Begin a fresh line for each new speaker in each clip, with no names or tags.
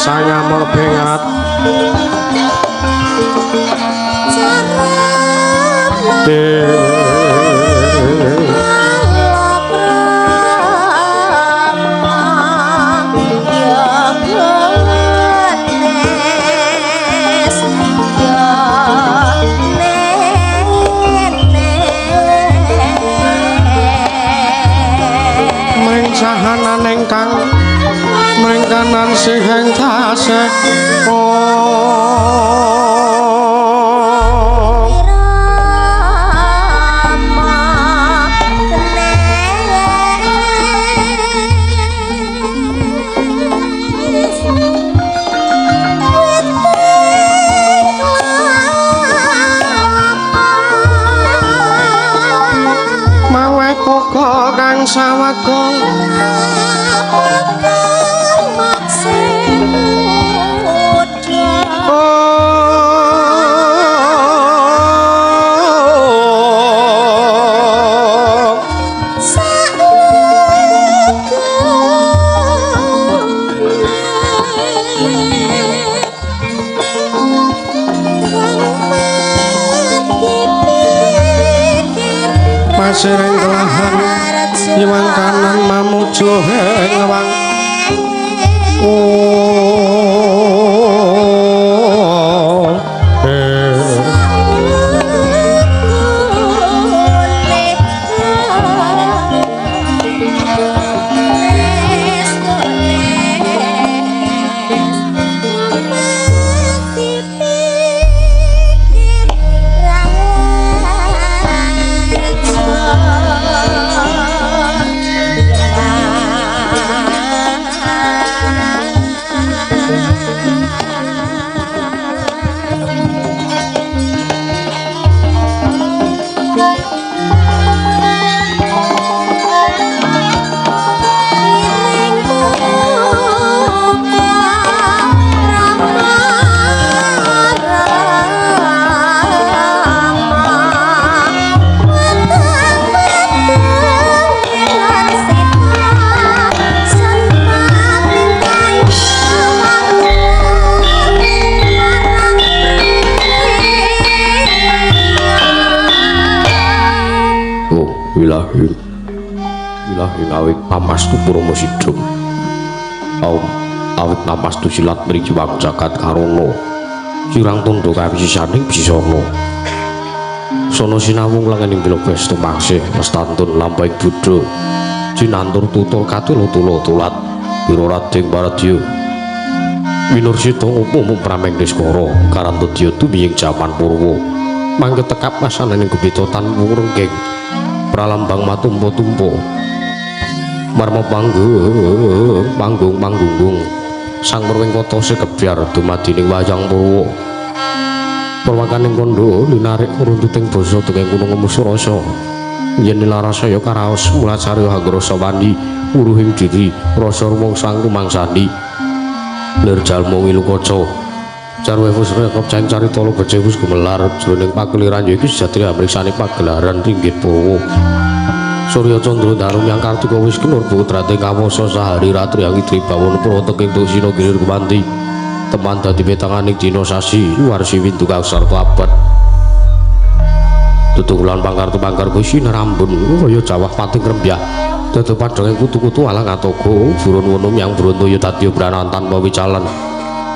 Sanyamur bengat Mring kang mring kanan siheng tasih mawe koko kang sawegong Pasireng kelahan nyiwang kanan mamuju ngewang Ilahi awit pamastu purama sidha awit namastu silat mriki wang jagat karana sirang tundha kawisisaning bisana sono sinawung lengening bilobes tumangsih mestantun lampahing buddha cinantur tutur katula-tula tulat biro rading paradya winursita ngupumum prameng niskara karantadya tumiying jaman purwa mangke tekap masananing gupita tan wurengking pralambang matumpa-tumpa marma panggung panggung panggunggung sang perwing kota sekebyar dumadining wayang purwa perwakaning kandha linarik runtuting basa tenging gunung Ngemusurasa yen nilarasaya karaos mulacarya hangrasa wani wuruhing diri rasa rumangsa rumangsani lir jalma ngilu kaca jarwe pusaka kepceng carita becik wis gumelar jroning pakeliran ya iki sejatine amriksani pagelaran ringgit purwa Surya Candra Daru yang Kartika wis kinur putrate kawasa sahari ratri angidri bawana purwa teking dusina gilir gumanti teman dadi petanganing dina sasi warsi windu kaksarta abad tutunggulan pangkartu pangkarku sinarambun kaya jawah pating rembyah dadi padhange kutu-kutu alang atoga burun wono yang brontoya dadi branan tanpa wicalan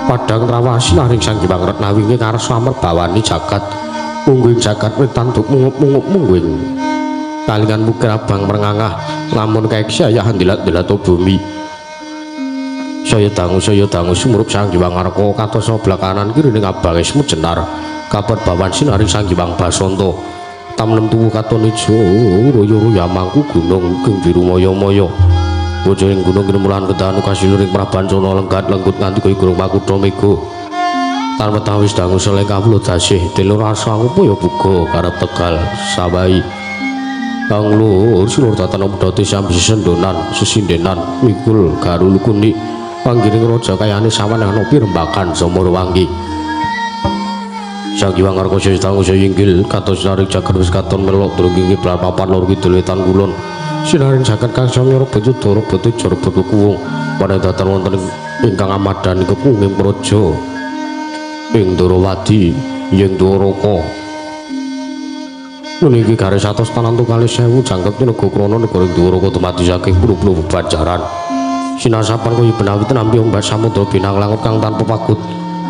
padhang rawasi naring Sang Hyang Retnawingi karsa amerbawani jagat mungguing jagat wetanduk mungup-mungup mungguing kalingan mukir abang merengangah lamun kaeksi ayahan dilat-dilat bumi saya dangu sumurup Sang Hyang Arka katos sebelah kanan kiri ning abange semut jenar kabar bawan sinaring Sang Hyang Basanta tamnem tuwu katon ijo royo-royo mangku gunung ing biru maya-maya bojoing gunung kinemulan kedanu kasiluring Prabancana lenggat lenggut nganti kaya gunung Makutha mega tanpa tawis dangu seleng kawula dasih telur rasa upaya buga karep Tegal sawahi kang luhur silur tatan omdhate sambi sesendonan sesindenan mikul garul kunik panggiring raja kayane sawan anopi rembakan Samarawangi Sang Hyang Arka saya dangu saya inggil kados narik jagat wis katon melok drengking kiblat papan lor kidul wetan kulon Sinaring jagat kang samya rebut yuda rebut teja rebut kuwung padha datan wonten ingkang amadani kepunging praja ing Ndorowadi ing Dwaraka. Niki garis 142.000 jangkep tinega krana negara Dwaraka dumadi saking puluh-puluh bebanjaran. Sinasapan kaya benawi tinampi ombak samudra binang langut kang tanpa pagut.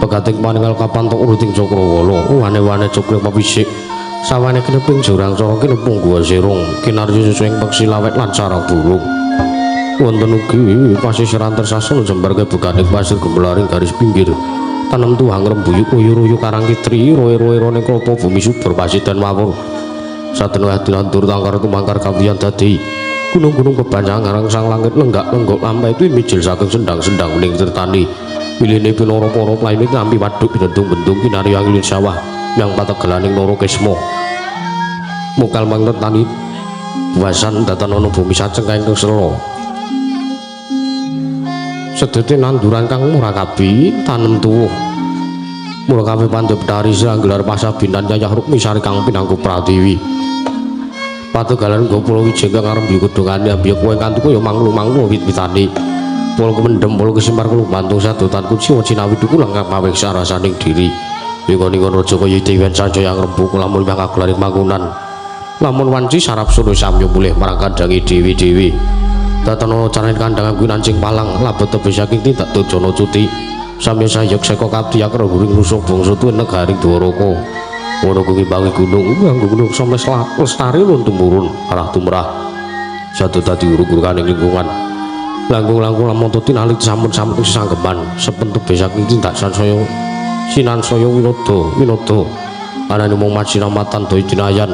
Pegating paningal kapantok uruting cakrawala, wane-wane cukring papisik. Sawane kineping jurang cara kinepung guwa sirung, kinarya susuing peksi lawet lan sarang burung. Wonten ugi pasisiran tersasana jembar kebeganing pasir gemelaring garis pinggir. Tanem tuang rembuyuk uyu-uyu karang kitri, roe-roe rone klopo bumi subur pasidan mawur. Saden wah dilantur tangkar tumangkar kawiyan dadi gunung-gunung kebanjang ngarang sang langit lenggak-lenggok lampai itu mijil saking sendang-sendang wening tirtani. Wiline pinara para plaine nampi waduk bendung-bendung kinarya angin sawah yang pategelaning Nara Kisma. Mukal mangertani wasan datan ana bumi saceng kang sela. Sedete nanduran kang murakabi tanem tuwuh. Murakabi pandhep tari sanggelar pasabinan yayah rukmi sari kang pinangku pratiwi. Pategalan nggo pulo wijing kang arep kedungane ambiya kowe kanthi kaya manglu-manglu wit-witane. Pulo kemendhem pulo kesimar kulo bantung sadotan kuciwa cinawi duku lengkap paweksa rasaning diri. Ingon-ingon raja kaya dewen sancaya ngrembug lamun mangkagelaring manggonan. Lamun wanci sarap sunu samya mulih marang kandhange dewi-dewi. Datana carane kandhang kuwi nancing palang labet tebih saking tindak dojana cuti. Samya sayek seka kabdi akra guring rusa bangsa tuwin negaring Dwaraka. Ana kuwi bangi gunung nganggo gunung samles lestari lun tumurun arah tumrah. Satu dadi urug-uruganing lingkungan. Langkung-langkung lamun tinalik sampun-sampun sanggeman sepen tebih saking tindak sansaya sinansaya winada winada. Anane mung majinamatan daya jinayan.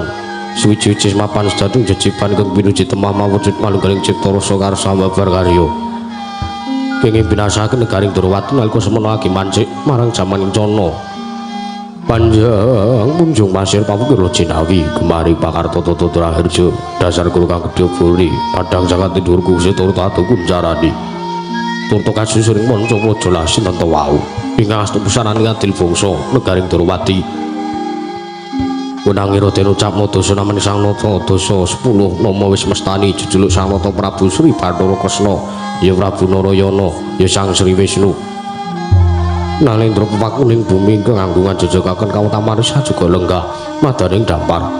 Suwiji-wiji mapan sejati jejiban kang pinuji temah mawujud malunggaling cipta rasa karsa babar karya. Kenging binasaken negaring Dwarawati nalika semono agi mancik marang jaman kencana. Panjang munjung pasir pamukir jinawi gemari pakarta tata raharja dasar guru kang gedhe buri padang jagat dhuwur kusi tur tatu kuncarani. Turta kasusuring manca praja lasin tanta wau ingkang astu pusarane adil bangsa negaring Dwarawati. Wenangi Raden ucap Nata namen Sang Nata dasa 10 nama wis mestani jejuluk Sang Nata Prabu Sri Bathara Kresna ya Prabu Narayana ya Sang Sri Wisnu. Nalendra pepakuning bumi ingkang anggungan jejakaken kawutaman sajuga lenggah madaning dampar.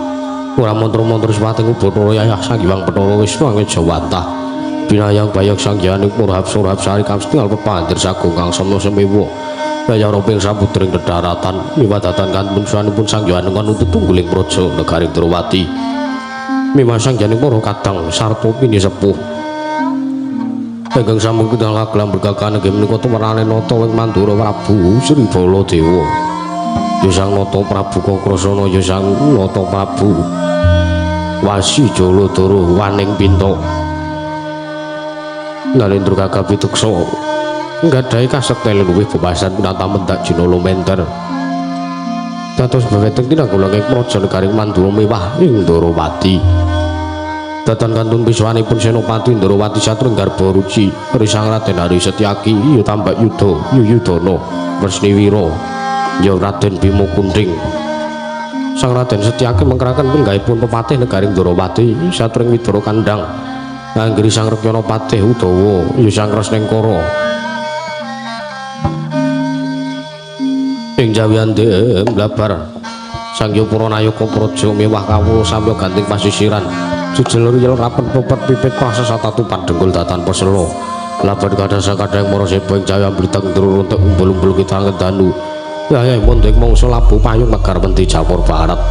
Ora mantra-mantra sipating Bathara Yayah Sang Hyang Bathara Wisnu angejawantah. Binayang bayang Sang Hyang Murhab Surhab Sari kamstingal pepandir sagung kang samya semewa. Yayah roping samudring dedaratan miwadatan kantun suwanipun Sang Hyang nuntut tungguling praja negaring Dwarawati. Mimah Sang Hyang para kadang sarta pini sepuh. Ingkang sampun kidal kagelam bergagan inggih menika tumerane nata ing Mandura Prabu Sri Baladewa. Ya Sang Nata Prabu Kakrasana ya Sang Nata Prabu Wasi Jaladara Waning Pinta. Nalendra kagapiteksa nggadahi kasekten luwih bebasan pinata mendak jina lumenter. Dados bebeteng tinanggulanging praja negaring Mandura mewah ing Dwarawati. Datan kantun piswanipun Senopati Ndrawati Satru Garba Ruci Risang Raden Hari Setyaki ya Tambak Yuda Yuyudana Wresniwira ya Raden Bima Kunting. Sang Raden Setyaki mengkeraken pinggahipun pepatih negaring Ndrawati Satring Widara Kandang nganggri Sang Rekyana Patih Udawa ya Sang Kresnengkara. Ing jawian dem blabar Sang Hyang Puranayaka praja mewah kawula samya ganting pasisiran. Jejel riyel rapen pepet pipit prasasa tatu padhenggul datan pesela. Laban kadasa kadang mara seba ing jaya bliteng ndruntuk umbul-umbul kita ngedanu. Yayah mondhek mangsa labu payung megar menti Jamur Barat.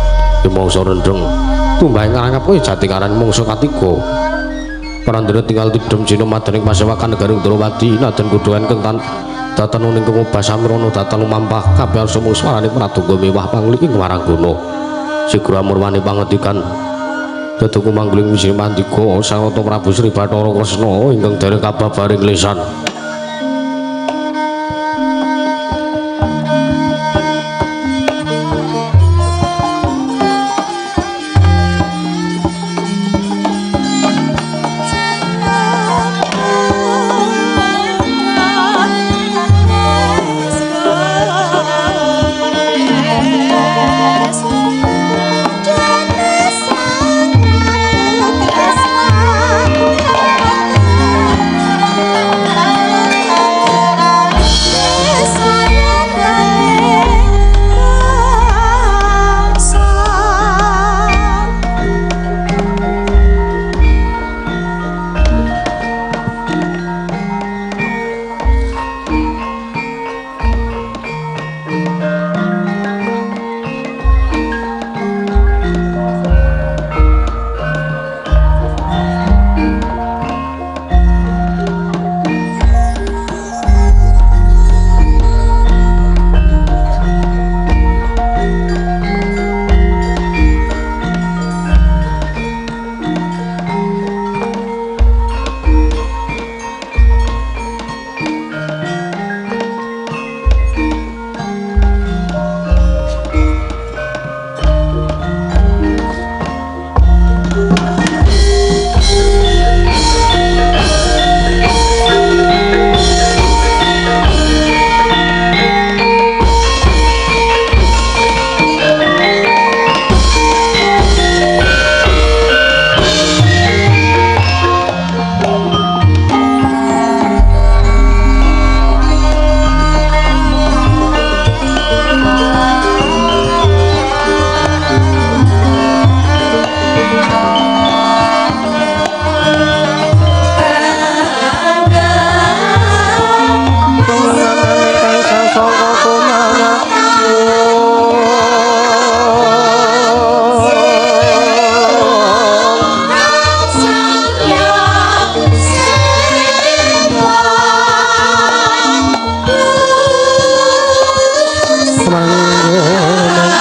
Mangsa rendheng tumbahing ngarangap kowe jati karan mangsa katiga. Prandene tinggal tidhem jina madaning pasewakan negaring Dwarawati nadan kudhuan kentan datan uning kengobah samirana datan lumampah kabeh arsa mung swarane pradonga mewah pangling ing waranggana. Sigra murwane pangendikan Dadoku mangguling wisih mandika Sang Nata Prabu Sri Bathara Kresna ingkang dereng kababaring lesan.
Yes.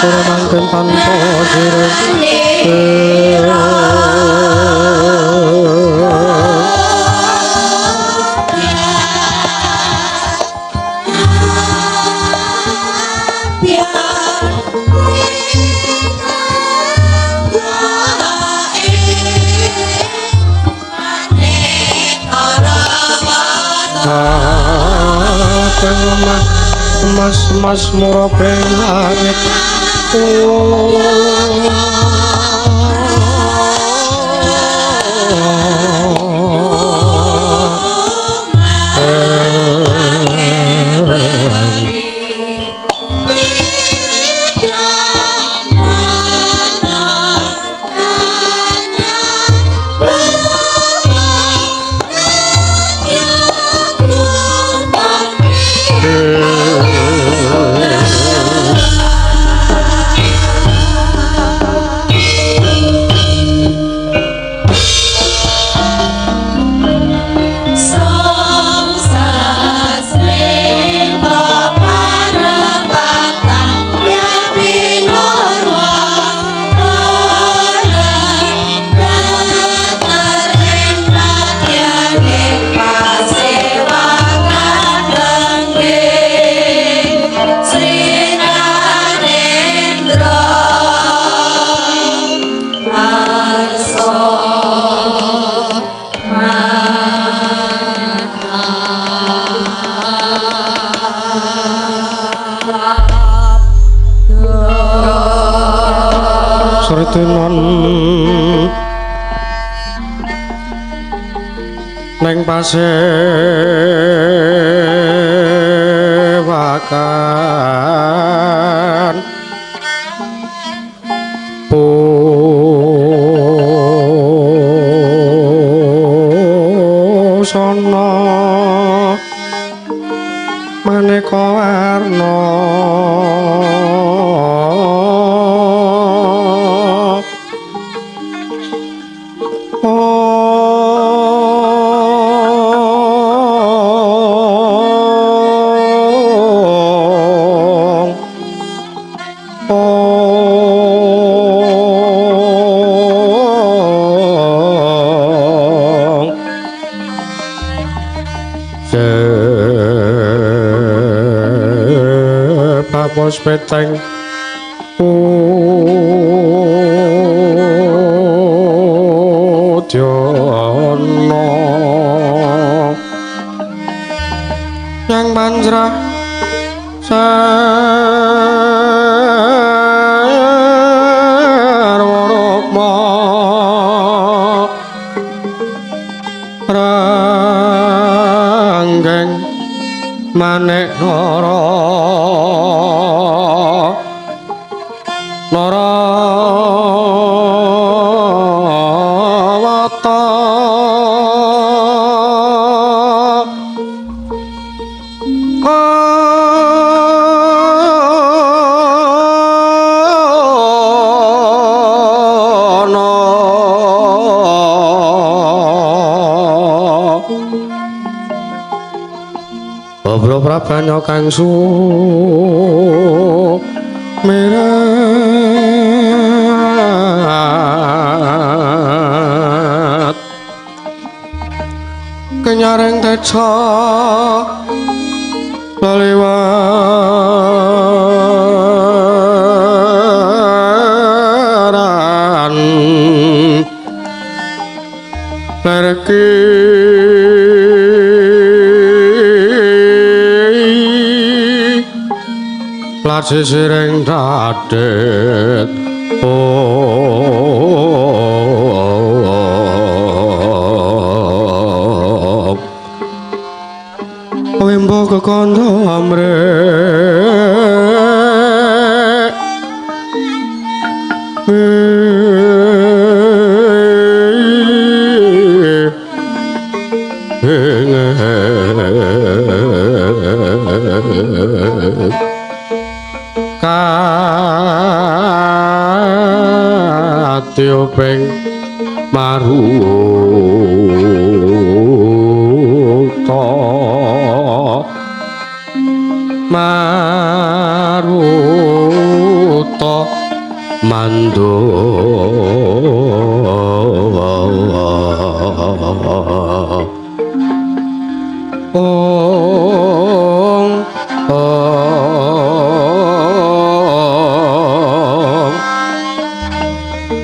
Ora mangken tanpa sirih. Mas mas murabeng langit. Sritinan neng pasewakan pusana maneka warna. Papos peteng udyana yang manjrah sarwa rukma ranggeng manik nara narawata kana Obro prabanya kang sumirat kenyaring teca leliwaran lerki sisiring dadet wimbo kekandha amrih Katiopeng maruta maruta. Mando ong ong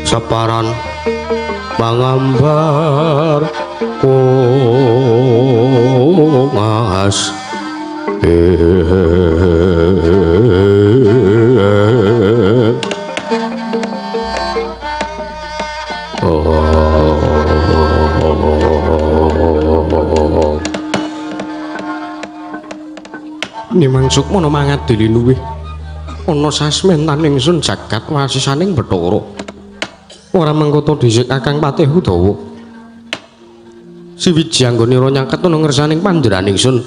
saparan mangambar kungas Nimang Sukmana mangadili luwih ana sasmentan ingsun jagat wasisaning Bathara. Ora mengkoto dhisik Kakang Patih Udawa. Siwiji anggonira nyaket ana ngersaning pandheran ingsun.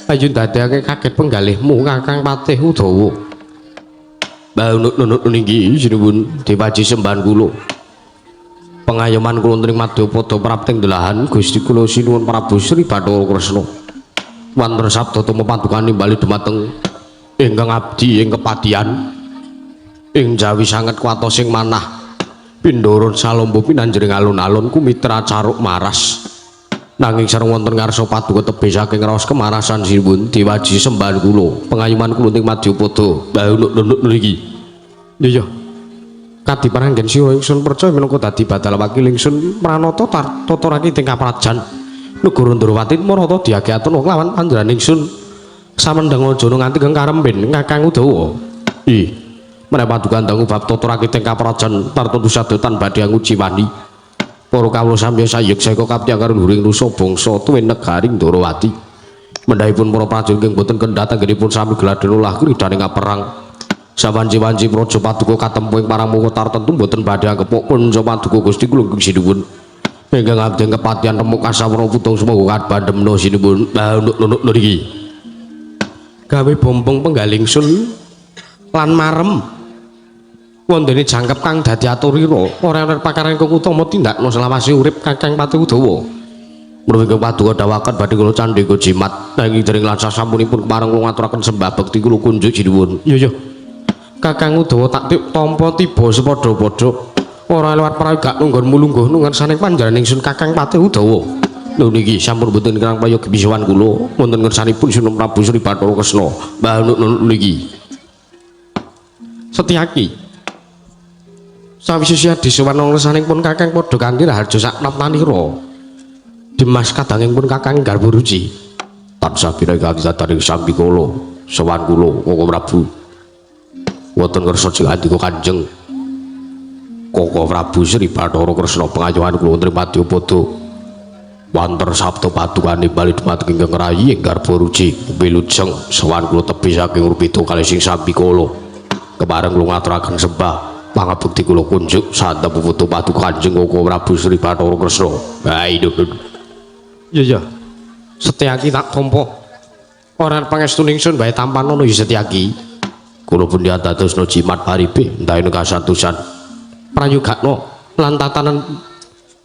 Ayo ndadekake kaget penggalihmu Kakang Patih Udawa. Mbah niki sinuwun dewaji sembahan kula. Pengayoman kula wonten ing Madyapada prapting delahan Gusti kula sinuwun Prabu Sri Bathara Kresna. Wonten sabda tama padukane bali dumateng ingkang abdi ing kepadian ing jawi sanget kuwatos ing manah pindorot salombo pinanjering alun-alun kumitra caruk maras nanging sareng wonten ngarsa paduka tebih saking raos kemarasan sinuwun dewaji sembahan kula pengayoman kula ing Madyapada. Mbah nunuk niki iya kadi paranggen sira ingsun percaya minangka dadi badal wakil ingsun pranata tata rakit ing kaprajan negara Ndrawati marata diageatuna kelawan panjenengan ingsun samendhang aja nganti kang karemben Kakang Udawa. Ih, menawi paduka dangu bab tata rakit ing kaprajan tartuntu sadotan badhe nguji wani. Para kawula samya sayek seka kaptiyang karo luhuring nusa bangsa tuwin negari Ndrawati. Mendhahipun para prajurit ingkang boten kendhat anggenipun sami gladhen olah kridaning kaperang. Sawanci-wanci praja paduka katempu ing paramukha tartentu boten badhe angkepuk punca paduka Gusti kula ingkang sinuwun. Ingkang abdi kepatihan remuk kasawra putung sumangga kabandemna sinuwun. Mbah nunuk niki gawe bombong penggalih ingsun lan marem wondene jangkep kang dadi aturira ora ana pakaran ingkang utama tindakna selawase urip Kakang Patih Udawa. Menawi ingkang paduka dawaken badhe kula candheka jimat nanging dereng lansah sampunipun kepareng kula ngaturaken sembah bekti kula kunjuk sinuwun. Iya iya Kakang Udawa tak tampa tiba sepadha-padha ora lewat prayoga nunggon mulungguh nungan saning panjenengan ingsun Kakang Patih Udawa. Lho niki sampun boten kirang prayogi bisuwan kula wonten ngersanipun Sinuwun Prabu Sri Bathara Kresna. Mbah nunuk niki Setyaki sawise siadi sowan ngersaning pun Kakang padha kanthi raharja sak praptanira. Dimas kadanging pun Kakang garwa ruci. Tansah pirang kang sambikala sowan kula Koko Prabu. Wonten ngersa jengandika Kanjeng Koko Prabu Sri Bathara Kresna pengayohan kula wonten Madyapada. Wanter sabda padukane bali dumateng ingkang rayi ing garba ruci wilujeng sowan kula tebih saking rupita kalih sing sambikala. Kepareng kula ngaturaken sembah pangabekti kula kunjuk santep putu paduka Kanjeng Koko Prabu Sri Bathara Kresna. Ayo. Iya iya. Setyaki tak tampa. Ora pangestu ingsun bae tampanono ya Setyaki. Kula pun diatadosna jimat paribe entahene kasantosan. Prayogakna lan tatanan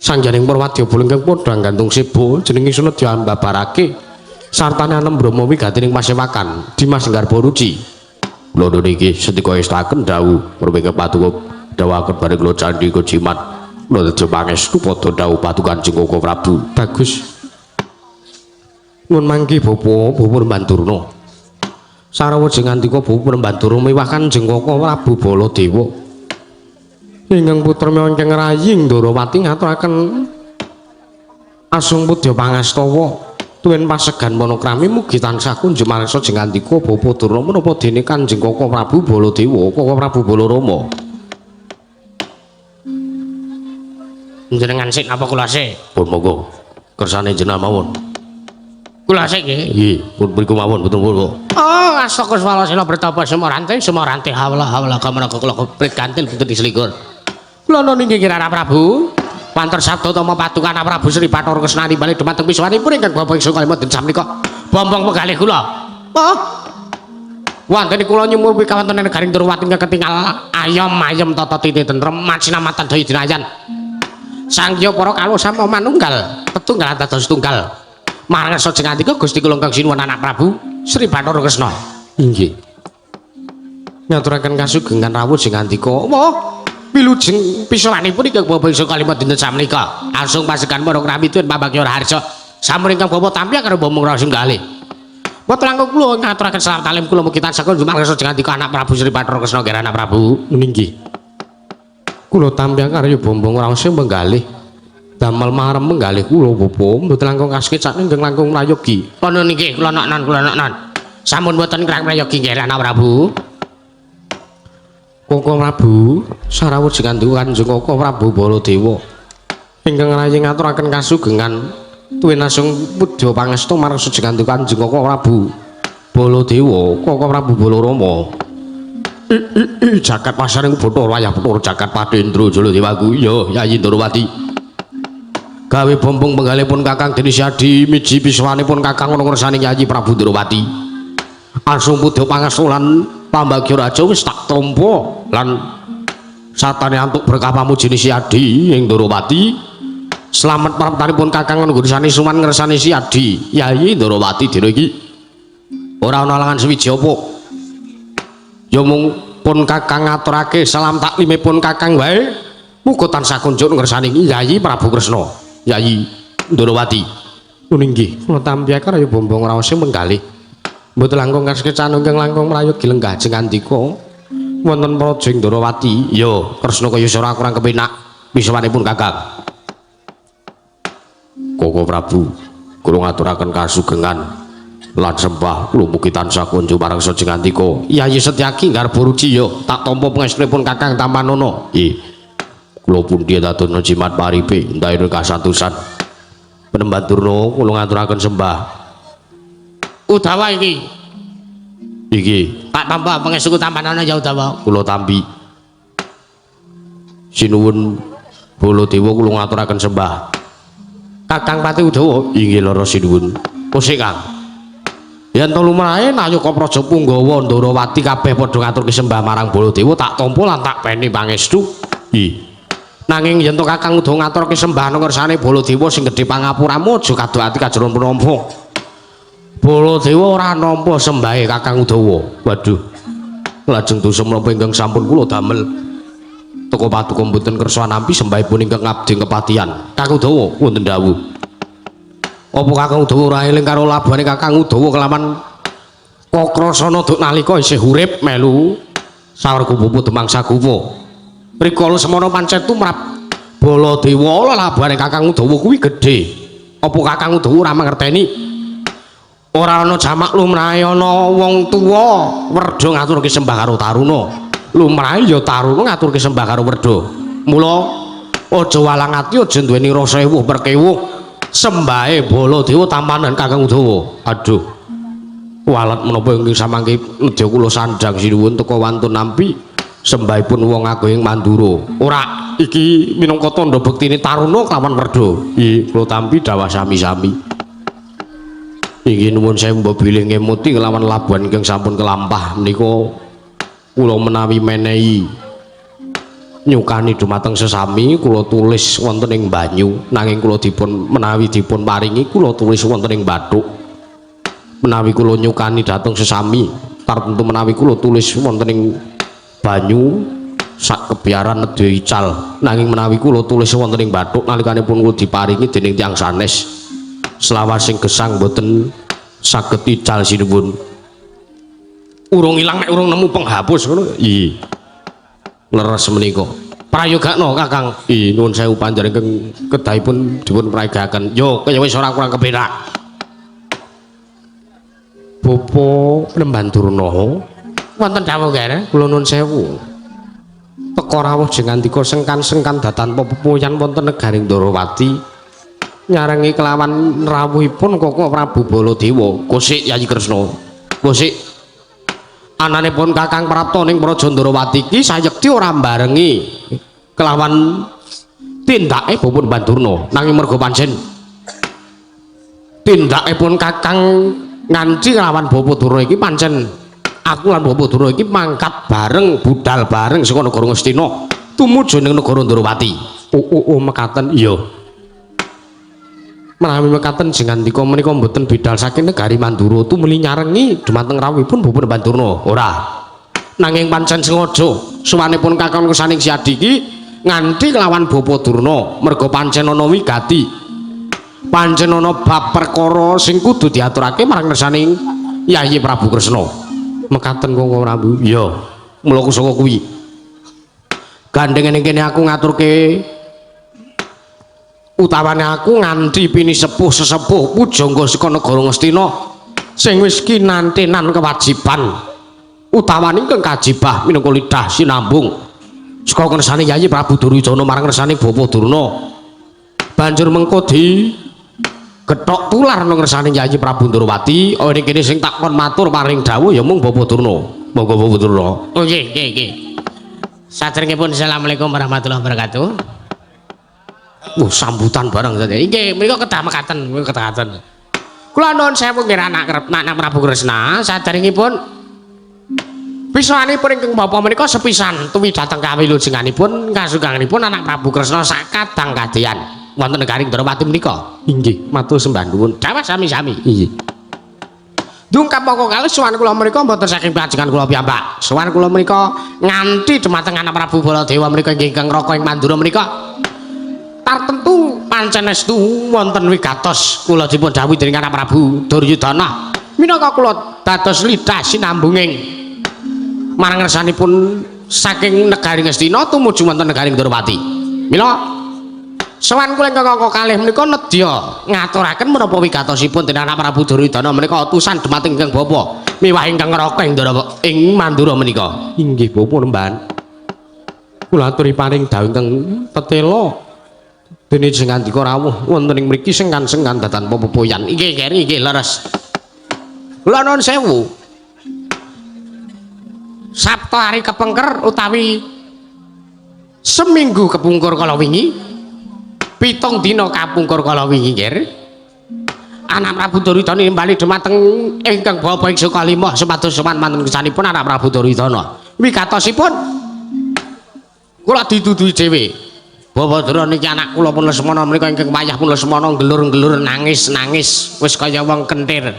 sangjaning Purwadya ingkang padha nggantung seba jeneng ingsun diambabarake sartane anem brahma wigati ing pasewakan Dimas Garba Ruci. Kula niki setika estaken dawuh menawi paduka dawaken bareng kula candhika jimat kula tejo pangestu padha dawuh paduka Kanjeng Koko Prabu. Bagus. Nuwun mangke Bapak Bapak Bandurna. Sarawa jengandika Bapak Bandurna miwah Kanjeng Koko Prabu Baladewa. Ingkang putra ingkang rayi Ndrawati ngaturaken asung pudya pangastawa tuwin pasegan panakrami mugi tansah kunjuk marsa jengandika Bapak Durna menapa dene Kanjeng Koko Prabu Baladewa Koko Prabu Balarama.
Njenengan sik napa kula sik?
Pun monggo kersane jenengan mawon.
Kula sik nggih.
Nggih, pun mriku mawon boten monggo.
Oh, astaka swala bertapa semorante semorante hawla hawla kamana kula keprit kantil putri selikur. Kula niki Kirana Prabu, wanter sabda tama paduka Prabu Sri Bathara Kresna nimbali dumateng pisuwanipun ingkang bapa ingsun kalimat den samnika bombong pegalih kula. Oh. Wonten kula nyumur wonten negaring Ndrawati ingkang ketingal ayom ayem tata titi tentrem macinamatan daya dinayan. Sangya para kawula sama manunggal tetunggal dados tunggal. Marang ngarsa jengandika Gusti kula ingkang sinuwun anak Prabu Sri Bathara Kresna.
Inggih.
Ngaturaken kasugengan rawuh sing ngandika. Wah, wilujeng pisawanipun ingkang bapa ingsun kalima dinten samenika. Asung pasegan para krami tuwin pambagya raharja. Sampun ingkang bapa tampi karo Bombong Raos Nggalih. Boten langkung kula ngaturaken salam talim kula mugi tansah kunjung mangrsa ngandika anak Prabu Sri Bathara Kresna nggih anak Prabu.
Nggih. Kula tampi karo Bombong Raos menggalih. Damel marem menggalih kula bapa mboten langkung kasekecak ingkang langkung prayogi.
Kono nggih kula noknon kula noknon. Sampun mboten krang prayogi nggih anak Prabu.
Koko Prabu sarawuh jengan Kanjeng Koko Prabu Baladewa ingkang rayi ngaturaken kasugengan tuwin asung pudya pangestu marang sejengan Kanjeng Koko Prabu Baladewa Koko Prabu Balarama. Jagat pasaring Bathara wayah Bathara jagat Patendra Jaladewaku. Iya Yayi Ndorowati gawe bombong penggalipun Kakang Deni Syadi miji piswanipun Kakang ana ngersane Yayi Prabu Ndorowati. Asung pudya pangestu lan pambagya raja wis tak tampa lan satane antuk berkah pamujine Siadi ing Ndorowati. Slamet praptanipun Kakang nggurusane suman ngersane Siadi Yayi Ndorowati dina iki ora ana alangan suwiji apa ya mung pun Kakang ngaturake salam taklimipun Kakang wae muga tansah kunjuk ngersane Yayi Prabu Kresna Yayi Ndorowati. Nggih kula tampi karo Bombong raose menggalih mboten langkung kasekecan ingkang langkung prayogi lenggah jengandika wonten praja ing Ndorowati. Ya Kresna kaya ora kurang kepenak pisawanipun Kakang. Koko Prabu kula ngaturaken kasugengan lan sembah kula mugi tansah kunjung marang sajengandika.
Yayi Setyaki garba ruci ya tak tampa pangestunipun Kakang Tamanono.
Nggih kula pundi dadono jimat paripe entahipun kasatusan Penemban Durna kula ngaturaken sembah.
Udawa iki.
Iki
tak tampa pangestuku Tamanono ya Udawa.
Kula tampi. Sinuwun Baladewa kula ngaturaken sembah.
Kakang Pati Udawa.
Inggih lara sinuwun.
Kusik Kang. Yen to lumrahe nayaka praja Punggawa Ndorowati kabeh padha ngaturke sembah marang Baladewa tak tampa lan tak peni pangestu.
Nggih.
Nanging yen to Kakang Udawa ngaturke sembah nang ngersane Baladewa sing gedhe pangapuramu aja kado ati kajoron penampa. Baladewa ora nampa sembahe Kakang Udawa.
Waduh. Lajeng dosa menapa ingkang sampun kula damel. Teka paduka mboten kersa nampi sembahipun ingkang ngabdi kepatihan.
Kakang Udawa
wonten dawuh.
Apa Kakang Udawa ora eling karo labuhane Kakang Udawa kelawan Kakrasana duk nalika isih urip melu sawarga pupu Demang Sagupa. Rikala semana pancen tumrap Baladewa labuhane Kakang Udawa kuwi gedhe. Apa Kakang Udawa ora mangerteni? Ora ana jamak lumrahe ana wong tuwa werda ngaturke sembah karo taruna. Lumrahe ya taruna ngaturke sembah karo werda. Mula aja walang ati aja duweni rasa ewuh perkewuh. Sembahe Baladewa tampanan Kakang Udawa.
Aduh. Walat menapa ingkang samangke nedya kula sandhang sinuwun teka wantun nampi sembahipun wong agung ing Mandura.
Ora iki minangka tandha bektine taruna kelawan werda.
Nggih, kula tampi dawah sami-sami. Inggih nuwun sewu mbok bilih ngemuti kelawan labuhan ingkang sampun kelampah menika kula menawi menehi nyukani dumateng sesami kula tulis wonten ing banyu nanging kula dipun menawi dipun paringi kula tulis wonten ing bathuk. Menawi kula nyukani dhateng sesami tartemtu menawi kula tulis wonten ing banyu sak kebiaran nedya ical nanging menawi kula tulis wonten ing bathuk nalikanipun kula diparingi dening tiyang sanes selawasing gesang mboten saged ical sinuwun.
Urung ilang nek urung nemu penghapus ngono.
Nggih. Leres menika.
Prayogakno Kakang.
Nggih, nuwun sewu panjenengan kedahipun dipun prayogakaken.
Yo kaya wis ora kurang kepenak.
Bapa Lemban Durna
wonten dawuh kene.
Kula nuwun sewu. Teka rawuh jengandika sengkan-sengkan datan pepoyan wonten negaring Ndorowati. Nyarengi kelawan rawuhipun Koko Prabu Baladewa.
Kusik Yayi Kresna. Kusik ananipun Kakang Prapta ning Praja Ndorowati iki sayekti ora mbarengi kelawan tindake Bapa Bandurna nanging merga pancen tindakipun Kakang nganci kelawan Bapa Durna iki pancen aku lan Bapa Durna iki mangkat bareng budal bareng saka negara Ngastina tumuju ning negara Ndorowati.
Oh mekaten iya. Menawi mekaten jengandika menika mboten bidal saking negari Mandura tumuli nyarengi dumateng rawuhipun Bapa Bandurna.
Ora.
Nanging pancen sengaja suwanipun kakon kesaning Siadi iki nganti kelawan Bapa Durna, merga pancen ana wigati. Pancen ana bab perkara sing kudu diaturake marang ngersaning Yayi Prabu Kresna. Mekaten Koko Prabu. Iya, mula kusaka kuwi. Gandeng ning kene aku ngaturke utawane aku nganti pini sepuh sesepuh pujangga saka negara Ngastina sing wis kinantenan kewajiban utawane ingkang kajibah minangka lidah sinambung saka ngersane Yayi Prabu Duryudana marang ngersane Bapa Durna. Banjur mengko di gethok tular nang ngersane Yayi Prabu Ndorowati. Oh ning kene sing takon matur paring dawuh ya mung Bapa Durna. Monggo Bapa Durna.
Oh nggih, nggih, nggih. Saderengipun assalamualaikum warahmatullahi wabarakatuh.
Wah, sambutan bareng saja.
Nggih, menika kedah mekaten, menika kedah mekaten. Kula nuwun sewu nggih anak anak Prabu Kresna, saderengipun pisanipun ingkang bapa menika sepisan tuwi dhateng kawilujenganipun kasuganganipun anak Prabu Kresna sakadang kadeyan wonten negari Ndrawati menika.
Inggih, matur sembah nuwun.
Dawah sami-sami.
Inggih.
Dungkap mongko kalih sowan kula menika mboten saking panjenengan kula piyambak. Sowan kula menika nganti dumateng anak Prabu Baladewa menika ingkang raka ing Mandura menika. Tartemtu pancen estu wonten wigatos kula dipun dhawuhi dening anak Prabu Duryudana. Minangka kula dados lidah sinambunging marang ngersanipun saking negari Ngastina tumuju wonten negari Ndrawati. Mila sowan kula ingkang angka kalih menika nedya ngaturaken menapa wigatosipun dening anak Prabu Duryudana menika utusan dumateng ingkang bapa miwah ingkang ngraka ing Ndara ing Mandura menika.
Inggih bapa nemban. Kula aturi paring dawuh ingkang tetela dene sing ngandika rawuh wonten ing mriki sengkan-sengkan datan pepoyan.
Inggih, nggih, inggih leres. Kula nuwun sewu. Sabtu hari kepengker utawi seminggu kepungkur kala wingi, 7 dina kapungkur kala wingi nggih. Anak Prabu Duryudana nimbali dumateng ingkang bapa ing Sukalima supados sowan manten kesanipun anak Prabu Duryudana. Wigatosipun kula diduduhi dhewe. Bapak Durna niki anak kula pun Lesmana menika ingkang wayah pun Lesmana nggelur-nggelur nangis-nangis wis kaya wong kentir.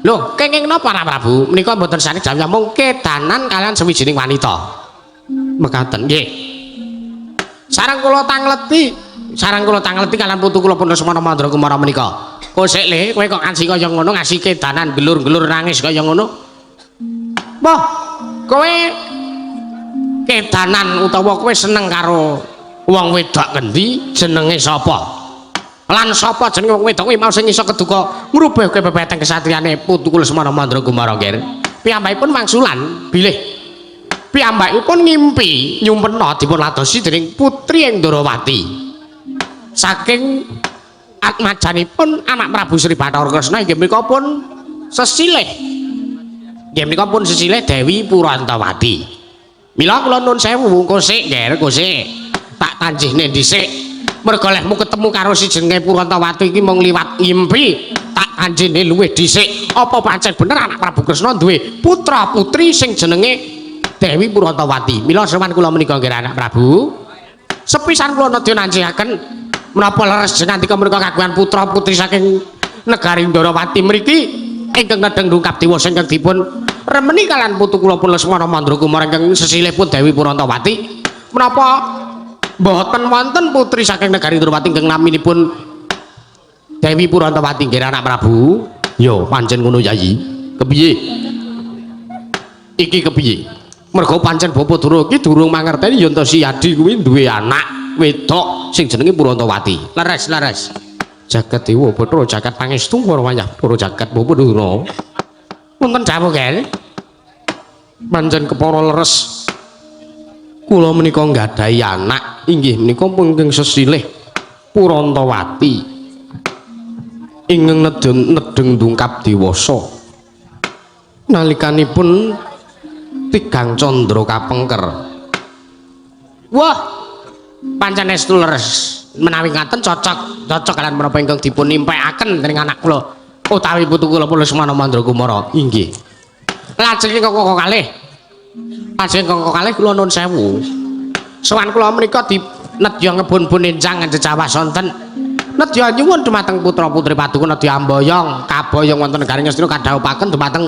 Lho, kenging napa Anak Prabu? Menika mboten sane jam mung kedanan kalian sawijining wanita.
Mekaten.
Nggih. Sareng kula tangleti, sareng kula tangleti kalian putu kula pun Lesmana Mandra Kumara menika. Kosek le, kowe kok ngansi kaya ngono, ngasi kedanan gelur-gelur nangis kaya ngono. Wah, kowe kedanan utawa kowe seneng karo wong wedok ngendi, jenenge sapa? Lan sapa jenenge wong wedok kuwi mau sing iso keduka ngrubah kowe bebeteng kesatriyane putu kula Lesmana Mandra Kumara nggih. Piyambakipun wangsulan bilih piyambakipun ngimpi nyumpena dipun ladosi dening putri ing Ndrawati. Saking atmajanipun anak Prabu Sri Bathara Kresna inggih menika pun sesilih. Inggih menika pun sesilih Dewi Purantawati. Mila kula nuwun sewu kosik nggih kosik. Tak tanjihne dhisik. Merga lehmu ketemu karo si jenenge Purantawati iki mung liwat ngimpi, tak tanjihne luwih dhisik. Apa pancen bener anak Prabu Kresna duwe putra putri sing jenenge Dewi Purantawati? Mila sowan kula menika nggih anak Prabu. Sepisan kula nedya nanjihaken menapa leres jenengan menika kagungan putra putri saking negari Ndrawati mriki ingkang nedheng dungkap dewasa ingkang dipun remeni kalian putu kula pun Lesmana Mandra Kumara ingkang sesilih pun Dewi Purantawati. Menapa mboten wonten putri saking negari Ndrawati ingkang naminipun Dewi Purantawati nggih anak Prabu?
Ya pancen ngono Yayi. Kepiye? Iki kepiye? Merga pancen Bapa Durna iki durung mangerteni yen to si Yadi kuwi duwe anak wedok sing jenenge Purantawati.
Leres, leres.
Jagat Dewa Bathara jagat pangestu para wayah para jagat Bapa Durna.
Wonten dawuh nggih.
Pancen kepara leres. Kula menika nggadahi anak inggih menika ingkang sesilih Purantawati. Ingkang nedheng dungkap dewasa. Nalikanipun tigang candra kapengker.
Wah, pancen estu leres. Menawi ngaten cocok, cocok kalian menapa ingkang dipun nimpekaken dening anak kula utawi putu kula pun Lesmana Mandra Kumara.
Inggih.
Lajeng ingkang kalih. Lajeng ingkang kalih kula nuwun sewu. Sowan kula menika dinedya ngebun-bun enjang jejawah sonten. Nedya nyuwun dumateng putra-putri paduka nedya amboyong kaboyong wonten negari Ngastina kadhawuhaken dumateng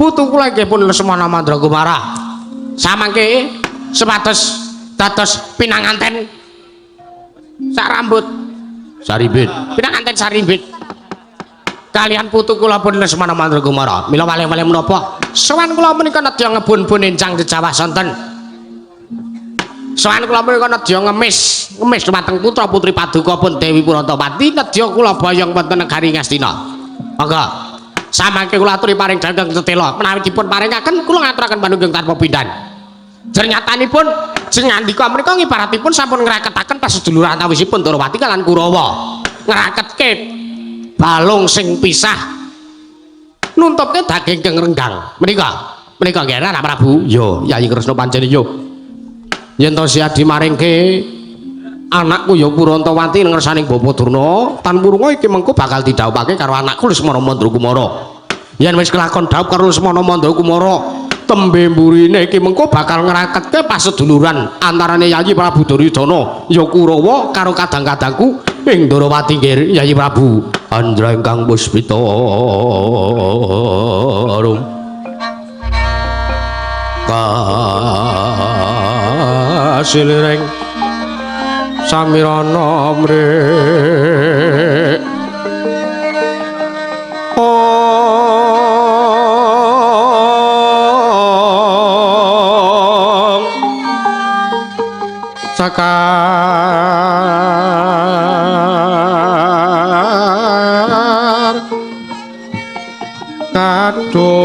Putu kula inggih pun Lesmana Mandrakumara. Samangke sepados dados pinanganten sak rambut
Sarimbit.
Pinanganten sarimbit. Kalian putu kula pun Lesmana Mandrakumara. Mila waleh-waleh menapa? Sowan kula menika nedya ngebun-bun enjang jejawah sonten. Sowan kula menika nedya ngemis, ngemis dumateng putra putri paduka pun Dewi Purantapati nedya kula boyong wonten negari Ngastina. Monggo. Samangke kula aturi paring daging tetela menawi dipun paringaken kula ngaturaken panungging tanpa pindhan. Jernyatanipun sing ngandika menika ngibaratipun sampun ngraketaken paseduluran antawisipun Ndorowati kalian Kurawa. Ngraketke balung sing pisah nuntupke daging kang renggang. Menika, menika nggih Anak Prabu.
Yo, Yayi Kresna pancen yo. Yen to siadi maringke anakku ya Purantawati ngersaning Bapak Durna, tan purunga iki mengko bakal didhawuhake karo anakku Lesmana Mandrakumara. Yen wis kelakon dhawuh karo Lesmana Mandrakumara, tembe mburine iki mengko bakal ngraketke paseduluran antarane Yayi Prabu Duryudana ya Kurawa karo kadang-kadangku ing Ndorowati nggih Yayi Prabu. Andra ingkang puspita arum kasiliring samirana mrik ong sakar kadung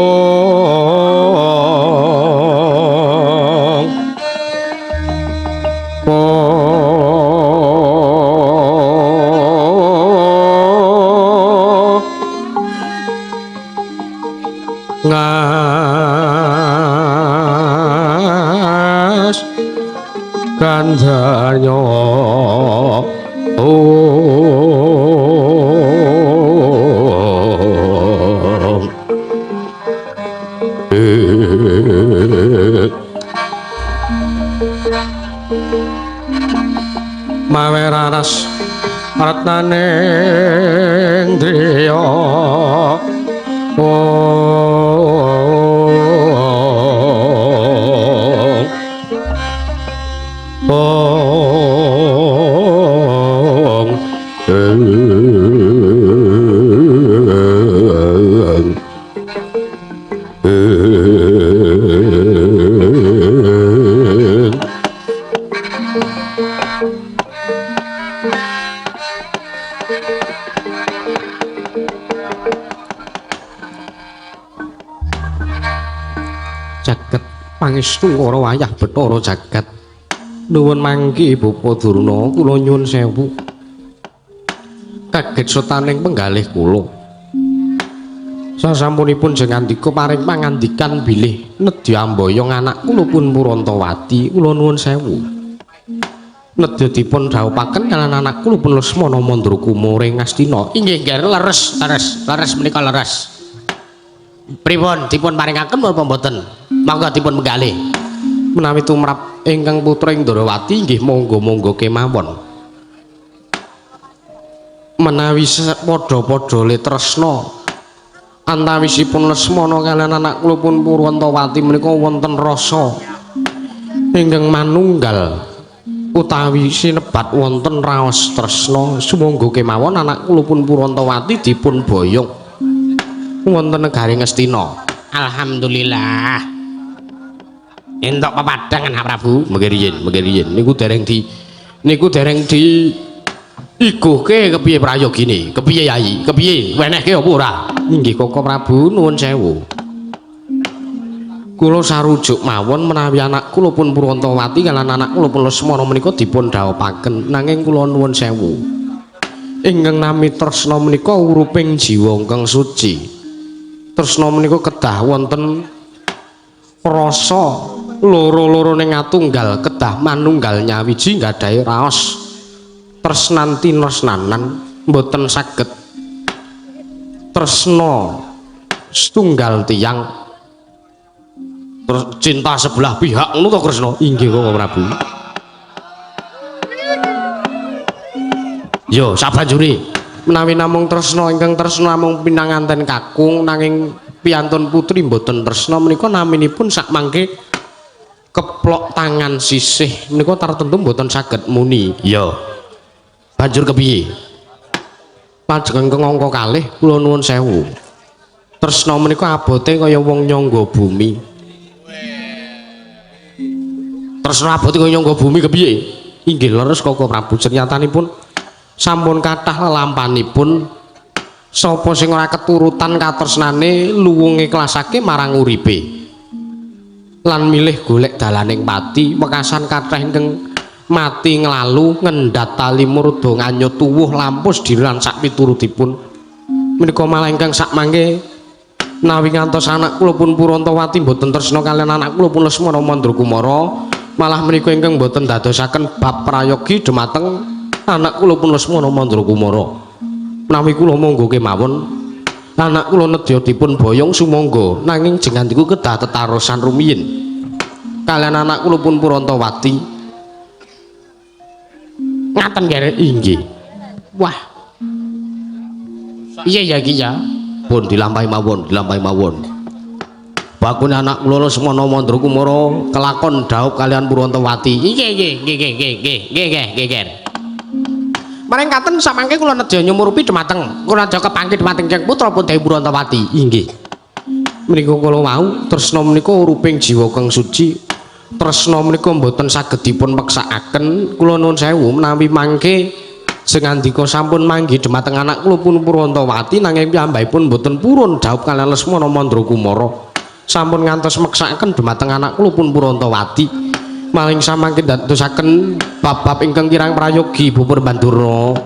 ngas gandharnya ong mawe raras ratnaning driya ong ong eng eng. Jagat pangestu ora wayah Bathara jagat. Nuwun mangki Bapak Durna, kula nyuwun sewu. Kaget setaning penggalih kula. Sasampunipun jengandika paring pangandikan bilih nedya amboyong anak kula pun Purantawati, kula nuwun sewu. Nedya dipun dhawuhaken kalian anak kula pun Lesmana Mandrakumara ing Ngastina.
Inggih nggih leres, leres, leres menika leres. Pripun dipun paringaken napa mboten? Monggo dipun penggalih.
Menawi tumrap ingkang putra ing Ndorowati inggih monggo-monggo kemawon. Menawi padha-padha le tresna antawisipun Lesmana kalian anak kula pun Purantawati menika wonten rasa ingkang manunggal utawi sinebat wonten raos tresna. Sumangga kemawon anak kula pun Purantawati dipun boyong wonten negari Ngastina.
Alhamdulillah. Entuk pepadhangan Anak Prabu.
Mengke riyin, mengke riyin niku dereng di niku dereng di iguhke kepiye prayogine, kepiye Yayi, kepiye wenehke apa ora? Inggih Koko Prabu nuwun sewu. Kula sarujuk mawon menawi anak kula pun Purantawati kalian anak kula pun Lesmana menika dipun dhawuhaken, nanging kula nuwun sewu. Ingkang nami tresna menika uruping jiwa ingkang suci. Tresna menika kedah wonten rasa loro-lorone ngatunggal, kedah manunggal nyawiji nggadahi raos tresnan tinresnanan, mboten saged tresna setunggal tiyang terus cinta sebelah pihak ngono to Kresna? Inggih Koko Prabu. Yo sabanjure menawi namung tresna ingkang tresna namung pinanganten kakung nanging piyantun putri mboten tresna menika naminipun sakmangke keplok tangan sisih menika tartemtu mboten saged muni. Iya. Banjur kepiye? Lajeng ingkang angka kalih kula nuwun sewu. Tresna menika abote kaya wong nyangga bumi. Tresna abote kaya nyangga bumi kepiye? Inggih leres Koko Prabu, nyatanipun sampun kathah lelampanipun sapa sing ora keturutan katresnane luwung ikhlasake marang uripe lan milih golek dalaning pati. Wekasan kathah ingkang mati nglalu ngendhat tali murda nganyut tuwuh lampus diri lan sak piturutipun menika. Malah ingkang sakmangke nawi ngantos anak kula pun Purantawati mboten tresna kaliyan anak kula pun Lesmana Mandrakumara, malah menika ingkang mboten dadosaken bab prayogi dumateng anak kula pun Lesmana Mandrakumara. Menawi kula monggo kemawon anak kula nedya dipun boyong sumangga, nanging jengandiku kedah tetarosan rumiyin kaliyan anak kula pun Purantawati. Ngaten nggih? Inggih. Wah. Iya ya iki ya. Pun dilampahi mawon, dilampahi mawon. Bakune anak kula Lesmana Mandrakumara kelakon dhaup kaliyan Purantawati. Inggih nggih nggih nggih nggih nggih nggih nggih. Maring katen samangke kula nedya nyumurupi dumateng kula nedya kepanggih dumateng Kyang Putra pun Dewi Purantawati. Inggih. Menika kula wau tresna menika uruping jiwa kang suci. Tresna menika mboten saged dipun peksakaken. Kula nuwun sewu menawi mangke sing ngandika sampun manggi dumateng anak kula pun Purantawati nanging piyambakipun mboten purun dhaup kaliyan Lesmana Mandrakumara. Sampun ngantos meksakaken dumateng anak kula pun Purantawati. Maling samangke ndadosaken bab-bab ingkang kirang prayogi Bupur Bandura.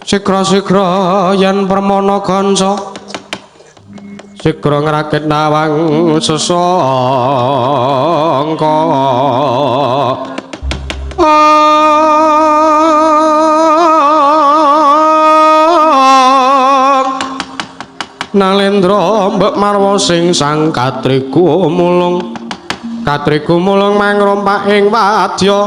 Sigra-sigra yen permana kanca sigra ngrakit nawang sesangka. Nalendra mbek marwa sing sang katriku mulung katriku mulung mangrompak ing wadya.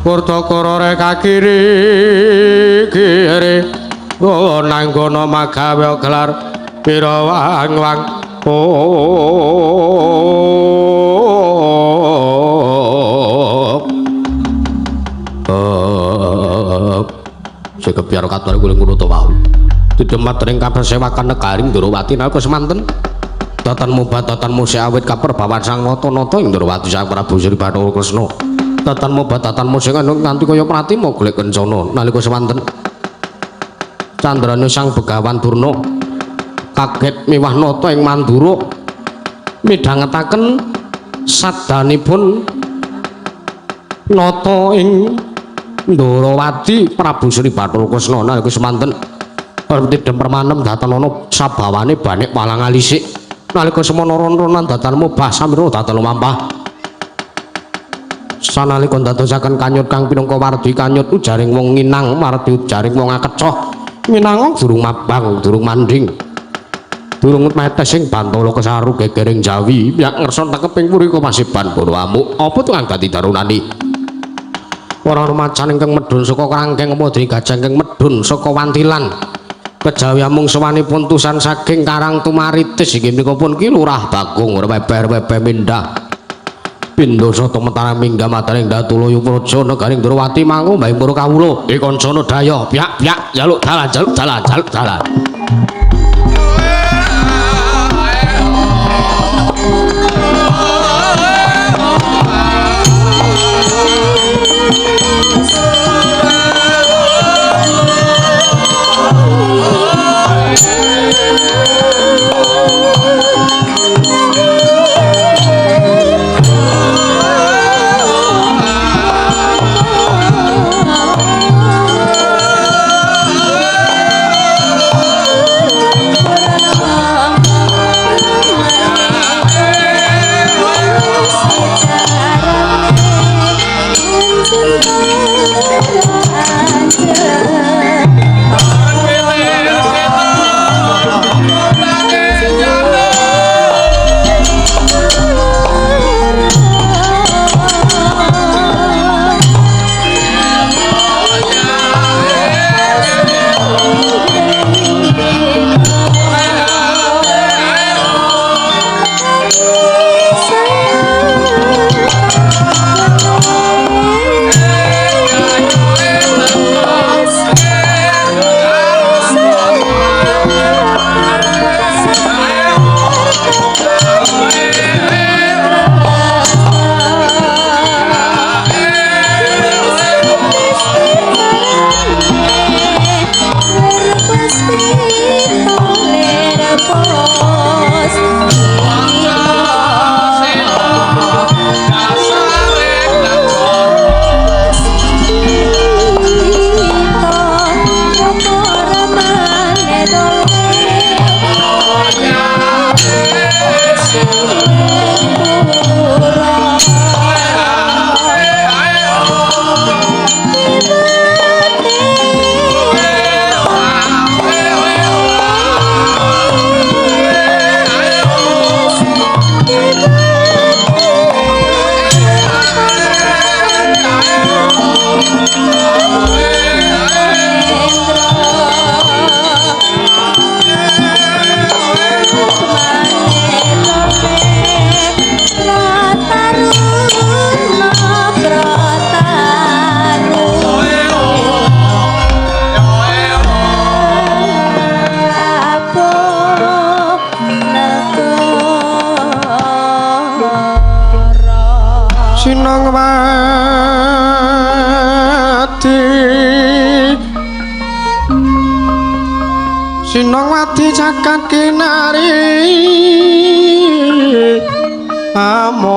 Kurtakara reka kiri kiri nanggana magawe gelar pira wang-wang. Sekebiar katur kuling kulo to wau. Didemat ring kapersewakan negaring Ndorowati nalika semanten datan mubah datan musik awit kaperbawan sang nata-nata ing Ndorowati Sang Prabu Sri Bathara Kresna. Datan mubah datan musik nganti kaya pratima golek kencana nalika semanten candrane Sang Begawan Durna kaget miwah nata ing Mandura midhangetaken sadanipun nata ing Ndorowati Prabu Sri Bathara Kresna nalika semanten tidem permanem datan ana sabawane banik walang alisik nalika semono ron-ronan datan mubah samira datan lumampah sanalika ndadosaken kanyut kang pinangka wardi kanyut ujaring wong nginang wardi ujaring wong akecoh minang durung mabang durung manding durung metes sing bantala kesaru gegering jawi yak ngersa tekeping puri kemasiban bono amuk apa tukang dadi darunani ora ana macan ingkang medhun saka krangkeng apa dening gajah ingkang medhun saka wantilan kejawi amung sewanipun tusan saking Karang Tumaritis inggih menika pun Ki Lurah Bagong rebeber-rebeber mindah pindha sata Mataram minggah madaring Datulaya Praja negaring Ndorowati mangu mbahing para kawula e kancana daya pyak-pyak jaluk dalan jaluk dalan jaluk dalan. Sinong wadi, Sinong wadi jagat kinari among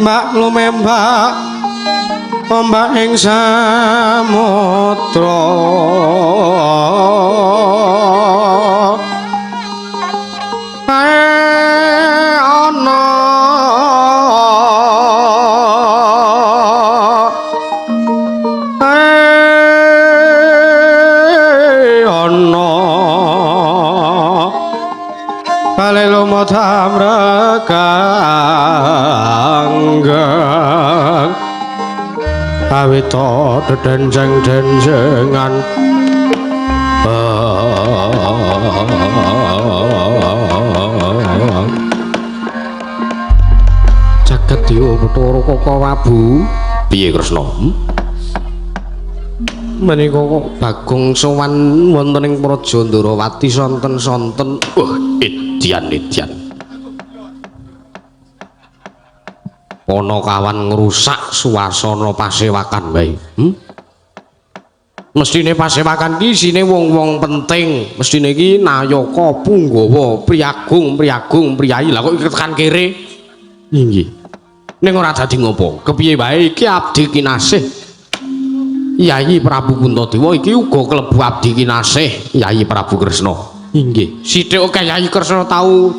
mbak lumembak ombak ing samudra ana ana palelumut amrekanggeng awita dedenjeng-denjengan. Jagat dewa Bathara Koko Prabu. Piye Kresna? Menika kok Bagong sowan wonten ing Praja Ndorowati sonten-sonten. Wah, edian-edian. Panakawan ngrusak suasana pasewakan wae. Mestine pasewakan ki isine wong-wong penting, mestine iki nayaka punggawa, priyagung, priyagung, priyayi. Lah kok tekan kere? Inggih. Ning ora dadi ngopo? Kepiye wae iki abdi kinasih Yayi Prabu Puntadewa iki uga klebu abdi kinasih Yayi Prabu Kresna. Inggih. Sithik akeh Yayi Kresna tau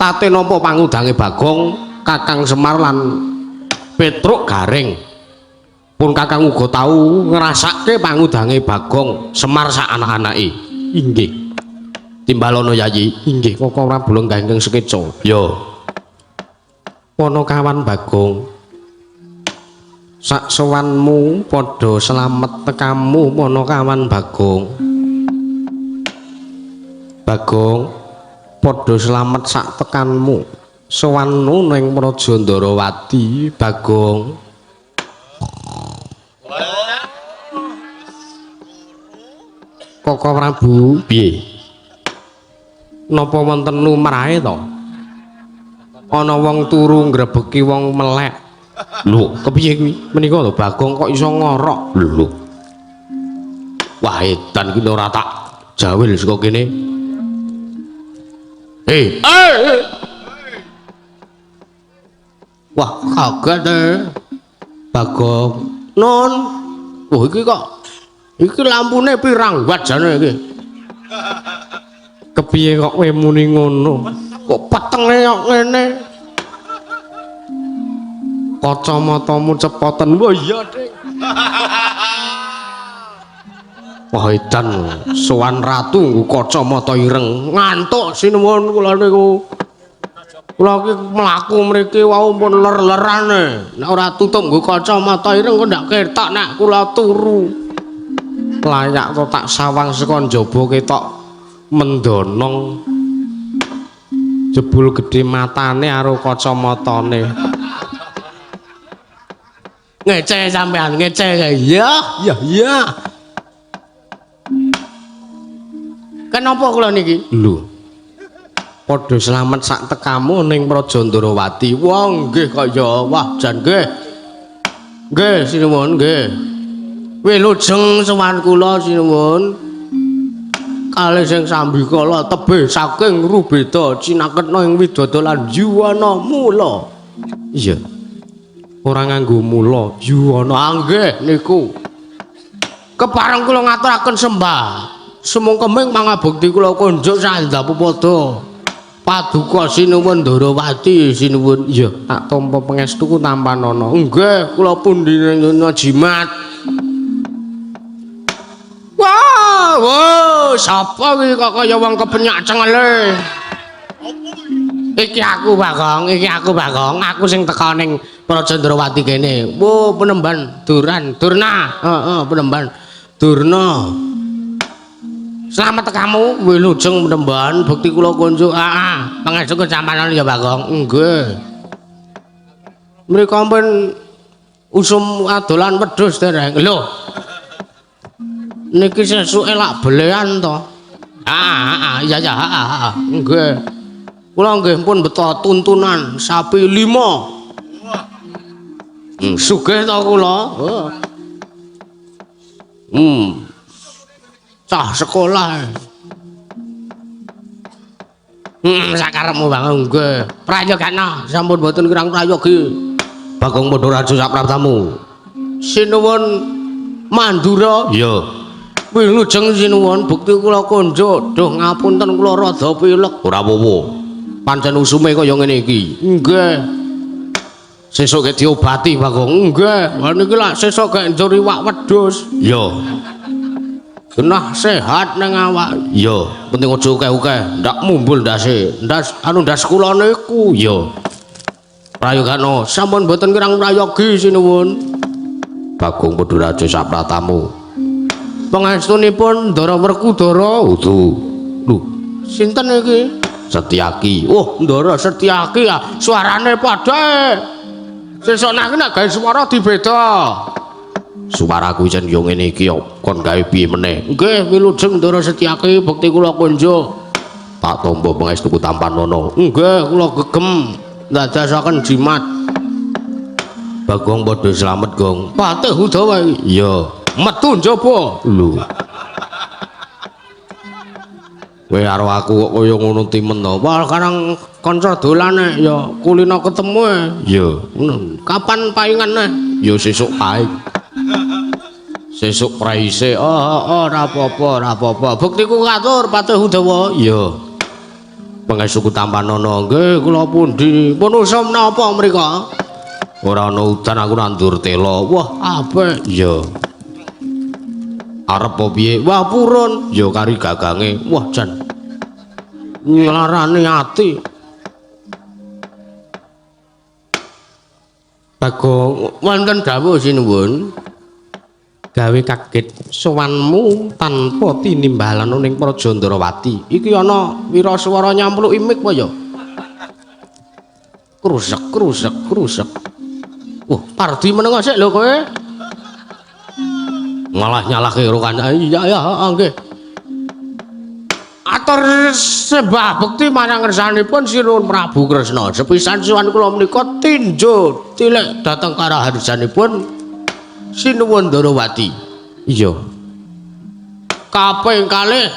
tate nampa pangudange Bagong, Kakang Semar lan Petruk Gareng. Pun Kakang uga tau ngrasake pangudange Bagong Semar sak anak-anake. Inggih. Timbalono Yayi. Inggih, Koko Prabu lenggah ingkang sekeca. Ya. Panakawan Bagong, sak sowanmu padha slamet tekamu Panakawan Bagong. Bagong padha slamet sak tekanmu. Sowanmu ning Praja Ndorowati Bagong. Koko Prabu, piye? Napa wonten lumrahe to? Ana wong turu ngrebeki wong melek. Lho, kepiye kuwi? Menika lho Bagong kok iso ngorok. Lho. Wah, edan ki ora tak jawil saka kene. Eh. Wah, kaget e. Bagong. Non. Wah, iki kok iki lampune pirang watt jane iki? Kepiye kok kowe muni ngono? Kok petenge kok ngene? Kacamatamu cepoten. Wah iya, Dik. Wah edan sowan ratu nggo kacamata ireng. Ngantuk sinuwun kula niku. Kula iki mlaku mriki wau pun ler-lerane. Nek ora tutup nggo kacamata ireng kok ndak ketok nek kula turu. Layak to tak sawang saka njaba ketok mendonong. Jebul gedhe matane karo kacamatane. Ngece sampean, ngece. Ya, ya, ya. Kenapa kula niki? Lho. Padha slamet sak tekamu ning Praja Ndorowati. Wah, nggih kaya wah jan nggih. Nggih, sinuwun nggih. Wilujeng sowan kula sinuwun. Kalih sing sambikala tebih saking rubeda cinaketna ing widada lan yuwana mula. Iya. Ora nganggo mula, yuwana. Ah nggih niku. Kepareng kula ngaturaken sembah. Sumungkeming pangabekti kula kunjuk sandhapupada. Paduka sinuwun Ndorowati sinuwun. Iya, tak tampa pangestuku tampanana. Nggih, kula pundi jimat. Wah, wow, sapa iki kok kaya wong kepenyak cengele. Iki aku Bagong, iki aku Bagong, aku sing teka ning Praja Ndorowati kene. Wo, penemban Duran, Durna. Heeh, penemban Durna. Selamat tekamu, wilujeng penemban, bekti kula kunjuk. Heeh, pangestu kecamanan ya Bagong. Nggih. Mriko ampun usum adolan wedhus dereng. Lho. Niki sesuke lak belean to. Ah, iya ya, heeh, nggih.
Kula nggih pun beto tuntunan sapi 5. Sugih ta kula. Cah sekolah. Sakarepmu Bang nggih. Prayogana sampun boten kirang prayogi.
Bagong Pandharaja sapraptamu.
Sinuwun Mandura.
Iya.
Wilujeng sinuwun bukti kula konjuk. Duh ngapunten kula rada pilek.
Ora apa-apa.
Pancen usume kaya ngene iki. Nggih. Sesuk gek diobati Bagong. Nggih. Lah niki lak sesuk gek njur iwak wedhus.
Iya.
Genah sehat nang awak.
Iya,
penting aja akeh-akeh, ndak mumbul ndase. Ndas anu ndas kula niku.
Iya.
Prayogana sampun boten kirang prayogi sinuwun.
Bagong Pandharaja sapratamu.
Pangestunipun Ndara Werkudara.
Udu.
Lho, sinten iki?
Setyaki.
Oh, Ndara Setyaki ah, suarane padha. Sesuk nek nek gawe swara dibeda.
Suaraku jan yo ngene iki yo kon gawe piye meneh.
Nggih, wilujeng Ndara Setyaki bekti kula kunjuk.
Tak tampa pangestuku tampanana.
Nggih, kula gegem ndadasaken jimat.
Bagong padha slamet, Gong.
Patih Udawa iki.
Iya.
Metu njaba.
Lho. Kowe karo aku kok kaya ngono timen to.
Wah, karang kanca dolane ya kulino ketemu.
Iya.
Kapan paingan neh?
Ya sesuk paing.
Sesuk praise. Oh, ora apa-apa, ora apa-apa. Buktiku katur Patih Udawa.
Iya. Pangestuku tampanana.
Nggih, kula pundi? Pun usum napa mriko?
Ora ana udan aku nandur tela.
Wah, apik.
Iya. Arep apa piye?
Wah, purun.
Ya kari gagange.
Wah, jan. Nglarani ati. Bagong wonten dawuh sinuwun. Gawe kaget sowanmu tanpa tinimbalan ning Praja Ndrawati. Iki ana wiraswara nyampluki mik apa ya? Krusek krusek krusek. Wah, Pardi meneng sik lho kowe.
Malah nyalahke karo kancane.
Iya ya, nggih. Atur sembah bekti marang ngersanipun Sinuwun Prabu Kresna. Sepisan sowan kula menika tinjo tilik dhateng karaharjanipun Sinuwun Ndrawati.
Iya.
Kaping kalih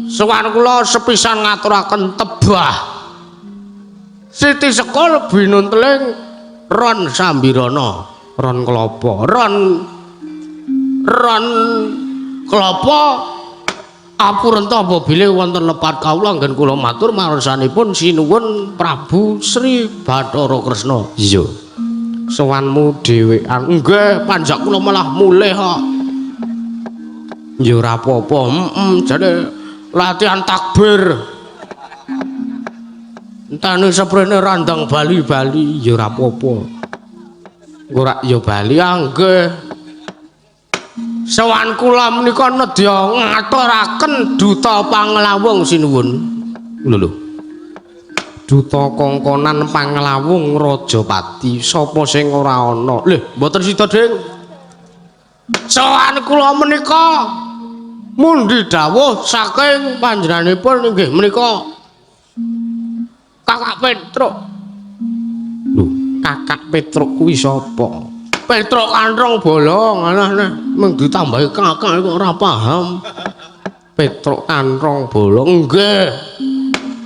sowan kula sepisan ngaturaken tebah. Siti Sekul binunteling Ron Sambirana, Ron Klopo, Ron Klopo apurenta apabila wonten lepat kawula anggen kula matur marsanipun Sinuwun Prabu Sri Bathara Kresna.
Iya.
Sowanmu dhewean. Nggih, panjak kula malah mulih kok. Ya ora apa-apa. Jane latihan takbir. Entane seprene randang bali-bali ya ora apa-apa. Ora ya bali nggih. Sowan kula menika nedya ngaturaken duta panglawung sinuwun.
Lho lho. Duta kongkonan panglawung Rajapati sapa sing ora ana?
Lho, mboten sida, Ding. Sowan kula menika mundi dawuh saking panjenenganipun inggih menika Kakak Petruk.
Lho, Kakak Petruk kuwi sapa?
Petruk kanthong bolong, alah mung ditambahi kakak kok ora paham. Petruk kanthong bolong nggih.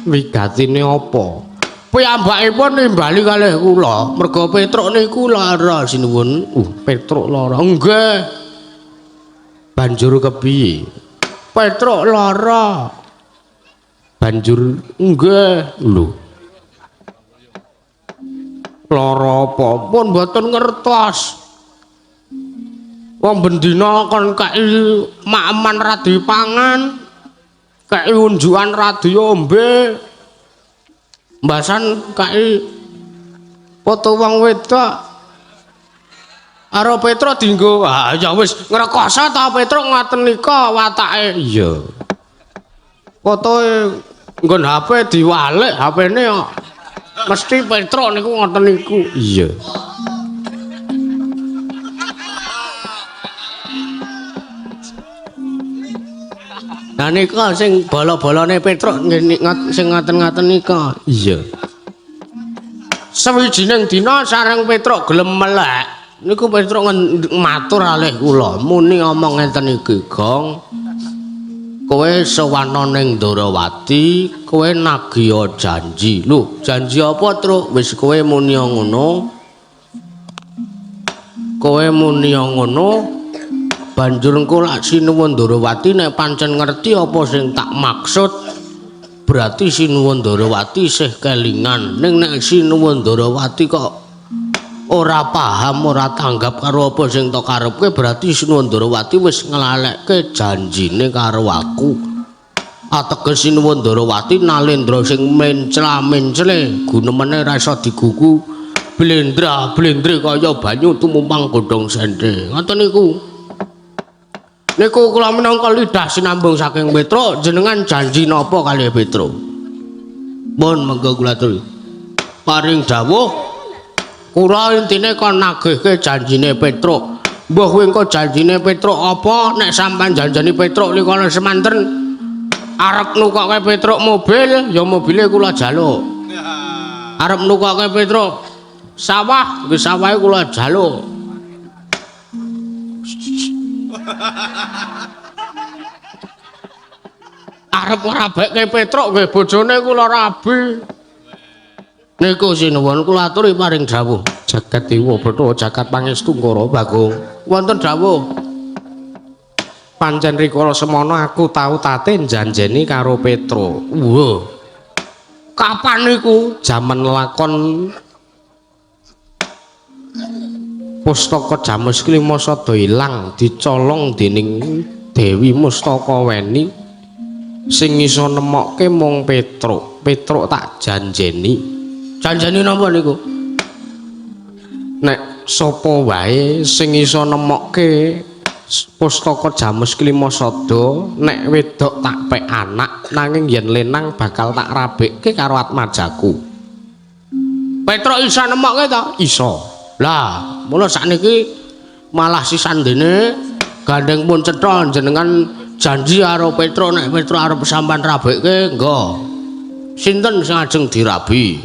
Wigatine apa?
Piyambakipun nimbali kalih kula, merga Petruk niku lara sinuwun. Petruk lara. Nggih.
Banjur kepiye?
Petruk lara.
Banjur
nggih.
Lho.
Lara apa? Pun mboten ngertos. Wong bendina kon kei maeman ra dipangan, kei unjukan ra diombe. Mbasan kei foto wong wedok. Karo Petruk dienggo. Ah ya wis ngrekoso ta Petruk ngoten nika watake.
Iya.
Fotoe nggon HP diwalik HP-ne kok. Mesti Petruk niku ngoten niku.
Iya.
Lah nika sing bala-balane Petruk nggih sing ngaten-ngaten nika. Iya. Sawijining dina sareng Petruk gelem melek. Niku Petruk matur alih kula, muni omong ngenten iki, Gong. Kowe sowana ning Ndorowati, kowe nagiya janji. Lho, janji apa, Truk? Wis kowe muni ngono. Kowe muni ngono, banjur engko lak Sinuwun Ndorowati nek pancen ngerti apa sing tak maksud, berarti Sinuwun Ndorowati isih kelingan. Ning nek Sinuwun Ndorowati kok ora paham, ora tanggap karo apa sing tak karepke, berarti Sinuwun Ndorowati wis nglalekke janjine karo aku. Ateges Sinuwun Ndorowati nalendra sing mencla-mencle, gunemene ora iso digugu, blendra-blendre kaya banyu tumumpang godhong sende. Ngoten niku. Niku kula minangka lidah sinambung saking Petruk, jenengan janji napa kalih Petruk? Pun monggo kula aturi. Paring dawuh kula intine kon nagihke janjine Petruk. Mbah kuwi engko janjine Petruk apa nek sampean janjani Petruk likana semanten arep nukokke Petruk mobil, ya mobile kula jaluk. Arep nukokke Petruk sawah, nggih sawahe kula jaluk. Arep ngrabekke Petruk nggih bojone kula rabi. Niku sinuwun kula aturi paring dawuh.
Jagat Dewa Bathara jagat pangestu Ngara Bagong.
Wonten dawuh.
Pancen rikala semono aku tau tate njanjeni karo Petruk.
Wah. Kapan niku?
Jaman lakon Pustaka Jamus Klima sada ilang dicolong dening Dewi Mustaka Weni sing iso nemokke mung Petruk. Petruk tak janjeni.
Janjeni napa niku?
Nek sapa wae sing iso nemokke Pustaka Jamus Klima sada, nek wedok tak pek anak, nanging yen lenang bakal tak rabekke karo atmajaku.
Petruk iso nemokke ta?
Iso.
Lah, mula sakniki malah sisandene gandeng pun cetha jenengan janji karo Petruk nek Petruk arep sampean rabekke nggo. Sinten sing ajeng dirabi?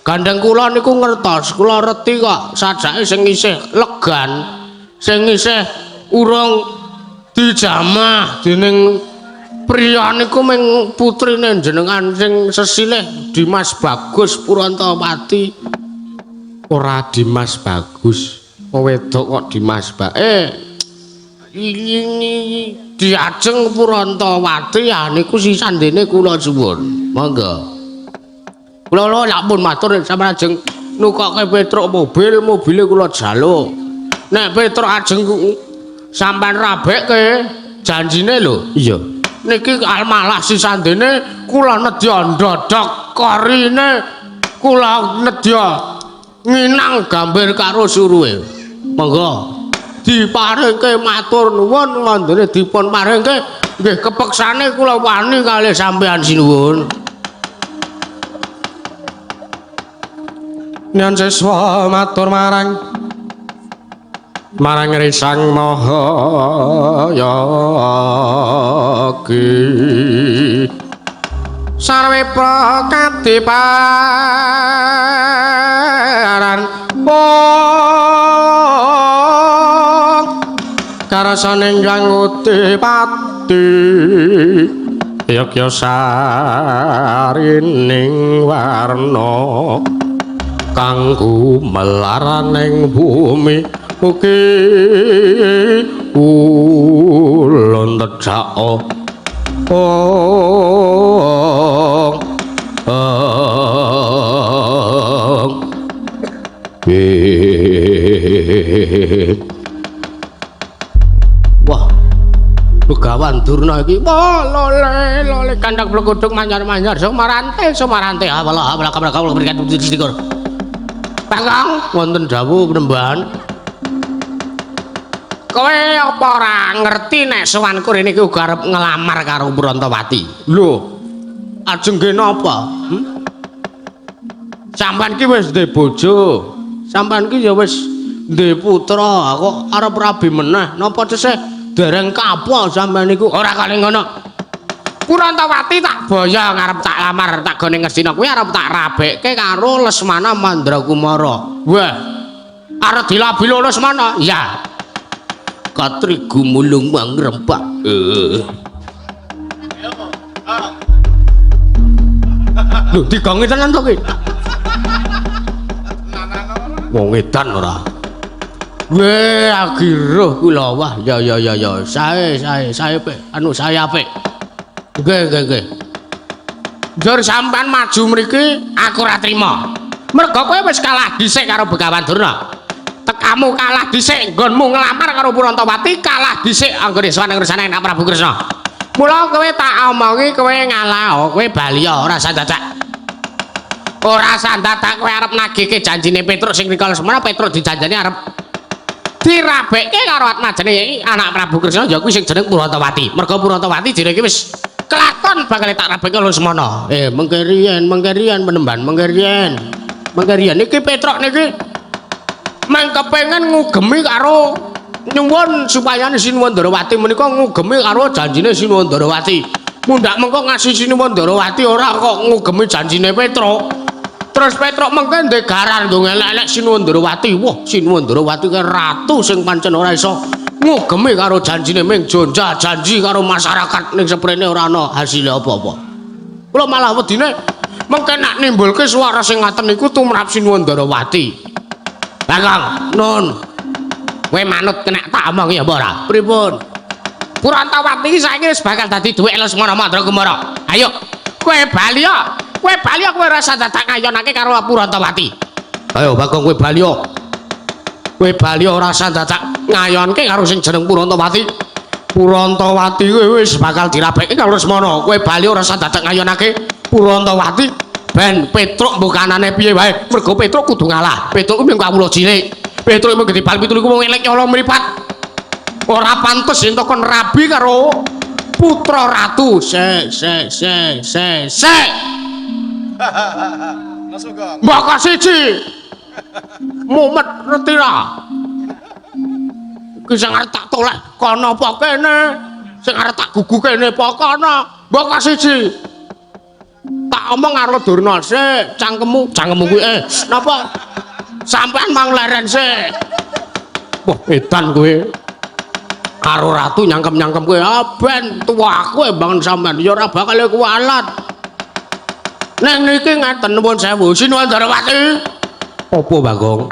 Gandeng kula niku ngertos, kula reti kok sajake sing isih legan, sing isih urung dijamah dening priya niku ming putrine jenengan sing sesilih Dimas Bagus Purantawati.
Ora Dimas Bagus, wedok kok Dimas
Diajeng Purantawati ya niku sisandene kula suwun. Monggo. Kula lak pun matur sampeyan ajeng nukokke Petruk mobil, mobile kula jaluk. Nek Petruk ajeng sampean rabekke janjine lho.
Iya.
Niki malah sisandene kula nedya ndodhok korine, kula nedya nginang gambir karo suruhe. Monggo diparingke matur nuwun wondene dipun paringke nggih kepeksane kula wani kalih sampeyan sinuwun.
Nyan siswa matur marang marang Risang Maha Yogi sarwe prakatiparan pong karasaning kang pati yogya sarining warna kanggo melaraning bumi mugi ulun tejak ong ong.
Wah, Begawan Durna iki wah lole lole kandhak blekuduk manyar-manyar sumarante sumarante awala awala kabeh kawula berikan tujuh. Bagong wonten dawuh penembahan. Kowe apa ora ngerti nek sowanku rene iki uga arep nglamar karo Purantawati? Lho, ajeng nggih napa? Sampeyan ki wis duwe bojo, sampeyan ki ya wis duwe putra, kok arep rabi meneh? Napa tesih Dereng kapok sampean niku. Ora kali ngono. Purantawati tak boyong arep tak lamar tak gone Ngastina kuwi arep tak rabekke karo Lesmana Mandrakumara. Wah. Arep dilabi Lesmana? Ya. Katri gumulung mangrempak. Lho digongi tenan to ki? Wong edan ora. Weh, agiruh kula. Wah, ya ya ya ya. Sae sae sae apik. Anu sae apik. Nggih nggih nggih. Njur sampean maju mriki aku ora trima. Mergo kowe wis kalah dhisik karo Begawan Durna. Tekamu kalah dhisik nggonmu nglamar karo Purantawati, kalah dhisik anggone sowan ngersane anak Prabu Kresna. Mula kowe tak omongi kowe ngalah, kowe bali ora usah dadak. Ora usah dadak kowe arep nagihke janjine Petruk sing rikala semana Petruk dijanjani arep dirabekke karo atmajane anak Prabu Kresna ya kuwi sing jeneng Purantawati. Mergo Purantawati jenenge wis kelakon bakal tak rabekke Lesmana. Mengke riyen, mengke riyen penemban, mengke riyen. Mengke riyen iki Petruk niki meng kepengin ngugemi karo nyuwun supaya Sinuwun Ndarawati menika ngugemi karo janjine Sinuwun Ndarawati. Mundhak mengko ngasih Sinuwun Ndarawati ora kok ngugemi janjine Petruk. Terus Petruk mengke ndek garar nggo ngelek-elek Sinuwun Ndarawati. Wah, Sinuwun Ndarawati ki ratu sing pancen ora iso ngugemi karo janjine ming jonja janji karo masyarakat ning seprene ora ana hasile apa-apa. Kula malah wedine mengke nak nimbulke suara sing ngaten niku tumrap Sinuwun Ndarawati. Bagong, nun. Kowe manut kena tak omongi apa ora? Pripun? Purantawati iki saiki wis bakal dadi duwek Lesmana Mandrakumara. Ayo, kowe bali ya. Kowe bali kowe ora usah dadak ngayonake karo Purantawati. Ayo Bagong kowe bali ya. Kowe bali ora usah dadak ngayonke karo sing jeneng Purantawati. Purantawati kowe wis bakal dirabekke karo Lesmana. Kowe bali ora usah dadak ngayonake Purantawati. Ben Petruk mbukanane piye wae. Mergo Petruk kudu ngalah. Petruk kuwi mung kawula cilik. Petruk mung gedhe bal 17 iku wong elek nyala mripat. Ora pantes yen kon rabi karo putra ratu. Sik sik sik sik sik. Mbok siji. Mumet reti ra. Iki sing arep tak tolek kono apa kene? Sing arep tak gugu kene apa kono? Mbok siji. Tak omong karo Durna sik, cangkemmu, cangkemmu kuwi napa? Sampean mang leren sik. Wah, edan kowe. Karo ratu nyangkem-nyangkem kowe. Ah ben tuwa aku bangun sampean ya ora bakal kualat. Neng niki ngaten nuwun sewu, Sinuwun Ndarawati. Apa Bagong?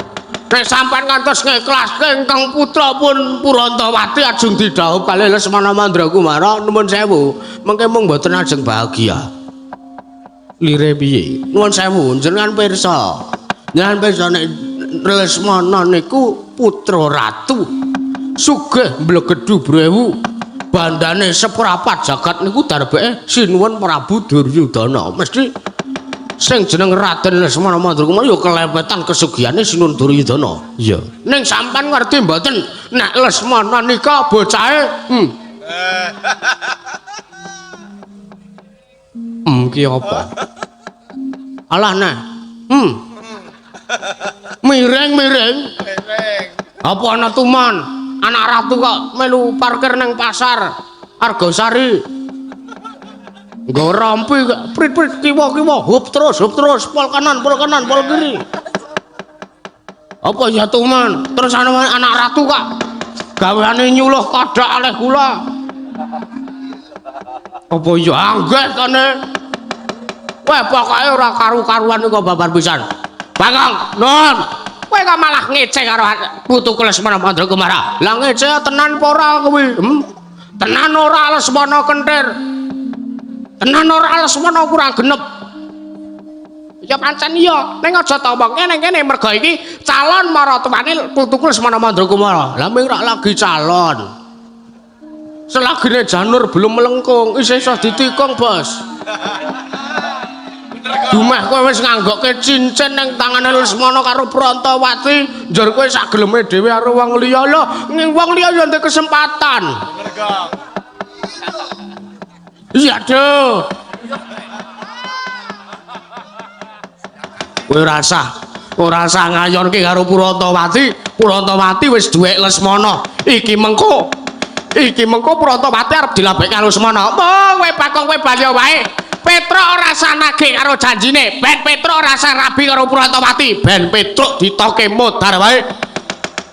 Nek sampean ngantos ngiklaske ingkang putra pun Purantawati ajeng didhawuh kalih Lesmana Mandrakumara nuwun sewu, mengke mung mboten ajeng bahagia. Lire piye? Nuwun sewu, jenengan pirsa. Jenengan pirsa nek Lesmana niku putra ratu. Sugih mblegedhu brewu. Bandane seprapat jagat niku darbeke Sinuwun Prabu Duryudana. Mesti sing jeneng Raden Lesmana Mandrakumara ya kelepetan kesugihane Sinuwun Duryudana. Iya. Ning sampean ngerti mboten nek Lesmana nika bocahe ki apa? Alah nah. Miring-miring. Apa ana tuman? Anak ratu kok melu parkir nang pasar Argosari. Nggo rompi prit-prit kiwa-kiwa, hup terus, pol kanan, pol kanan, pol kiri. Apa ya tuman? Terus ana anak ratu kok gaweane nyuluh kodak aleh kula. Apa ya anggeh kene? Wah, pokoke ora karu-karuan iku babar pisan. Bagong, nun. Kowe kok malah ngece karo putuku Lesmana Mandrakumara. Lah ngece tenan apa ora kuwi? Tenan ora Lesmana kentir. Tenan ora Lesmana kurang genep. Ya pancen iya, ning aja ta omong kene mergo iki calon maratuwane putuku Lesmana Mandrakumara. Lah ming rak lagi calon. Selagine janur belum melengkung, isih iso ditikung, Bos. Dumeh kowe wis nganggokke cincin ning tangane Lesmana karo Prantawati, njur kowe sak geleme dhewe karo wong liya. Lho, wong liya ya ndek kesempatan. Iya, duh. Kowe ora usah ngayonke karo Purantawati. Purantawati wis duwek Lesmana. Iki mengko Iki mengko Prantawati arep dilabek karo Lesmana. Mong kowe Bagong kowe bali wae. Petruk ora usah nagih karo janjine. Ben Petruk ora usah rabi karo Prantawati. Ben Petruk ditoke modar wae.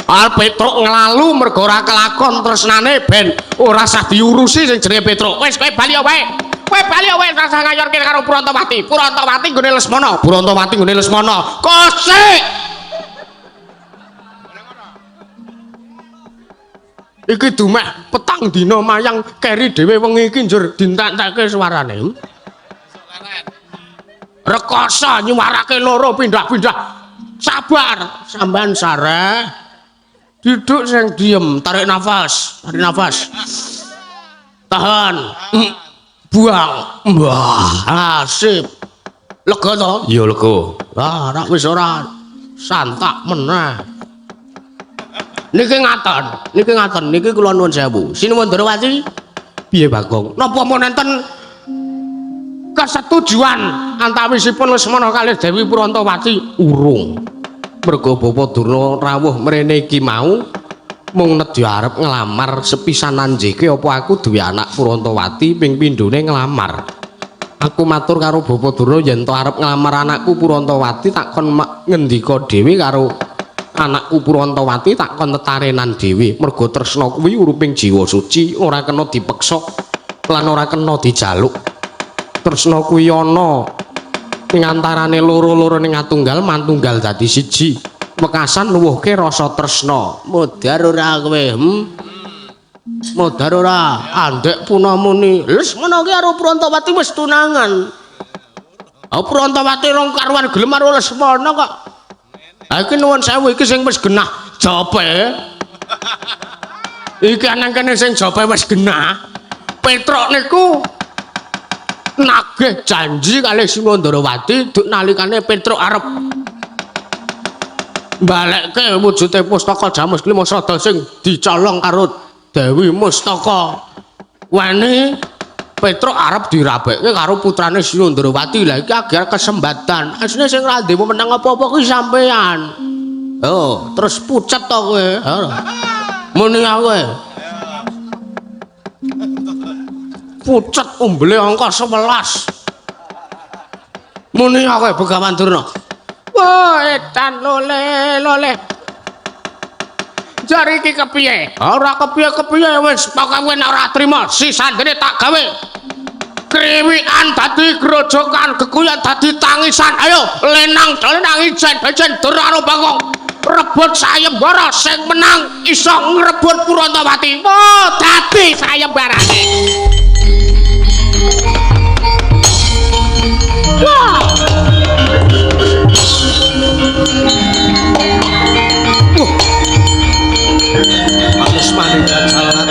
Al Petruk nglalu mergo ora kelakon tresnane ben ora usah diurusi sing jenenge Petruk. Wis kowe bali wae. Kowe bali wae ora usah ngayorke karo Prantawati. Prantawati nggone Lesmana. Prantawati nggone Lesmana. Kosik. Iki dumeh petang dina mayang keri dhewe wengi iki njur dintek-entekke suarane. Rekoso nyuwarake loro pindah-pindah. Sabar, sampean sareh. Duduk sing diem, tarik nafas, tarik nafas. Tahan. Buang. Wah, asip. Lega to?
Iya lega.
Lah, rak wis ora santak meneh. Niki ngaten, niki ngaten, niki kula nuwun sewu. Sinuwun Ndrawati, piye Bagong? Napa mun enten kesetujuan antawisipun Lesmana kalih Dewi Prantawati? Urung. Mergo Bapa Durna rawuh mrene iki mau mung nedya arep nglamar sepisanan njeke apa aku duwe anak Prantawati ping pindhone nglamar. Aku matur karo Bapa Durna yen to arep nglamar anakku Prantawati tak kon ngendika dhewe karo anakku Prantawati tak kon tetarenan dhewe. Mergo tresna kuwi uruping jiwa suci, ora kena dipeksa lan ora kena dijaluk. Tresna kuwi ana ing antarane loro-loro ning atunggal mantunggal dadi siji. Wekasan nuwuhke rasa tresna. Modar ora kowe? Modar ora? Andhek punamuni. Lesmana ki karo Prantawati wis tunangan. Ah Prantawati rong karuan gelem karo Lesmana kok. Ha iki nuwun sewu iki sing wis genah jope. Iki nang kene sing jope wis genah. Petruk niku nagih janji kalih Sinundrawati duk nalikane Petruk arep balekke wujude pustaka Jamus Klima Srada sing dicolong karo Dewi Mustaka. Weni Petruk arep dirabekke karo putrane Sinundrawati. Lah iki agar kesempatan. Asline sing ra ndek menang apa-apa kuwi sampean. Oh, terus pucet to kowe. Muni kowe. Pucet umbele angka 11. Muni kowe Begawan Durna. Wah, edan lole lole. Jare iki kepiye? Ora kepiye-kepiye wis pokoke kowe nek ora trima sisandene tak gawe. Kriwikan dadi grojokan, geguyan dadi tangisan. Ayo lenang lenang ijen bejen Durna karo Bagong. Rebut sayembara sing menang iso ngrebut Prantawati. Wah, dadi sayembarane. Wah. Lesmana jajalan.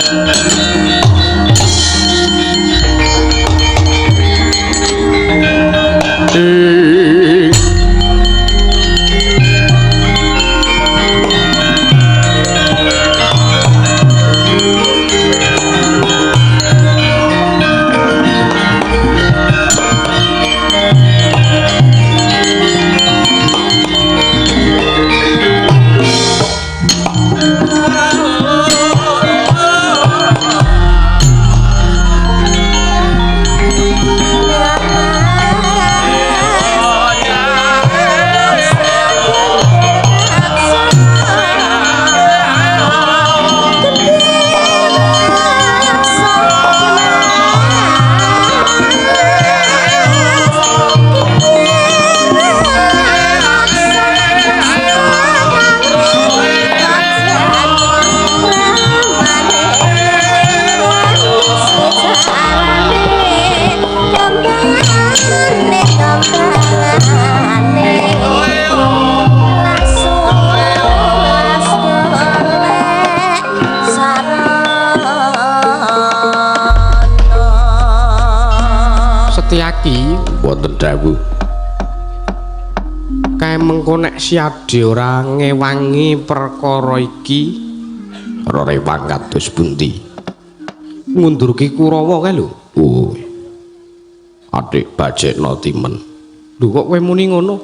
Setyaki
wonten dawuh.
Kae mengko nek Siade ora ngewangi perkara iki,
ora rewang kados pundi?
Ngundurke Kurawa kae lho.
Oh. Adik bajekno timen.
Lho kok kowe muni ngono?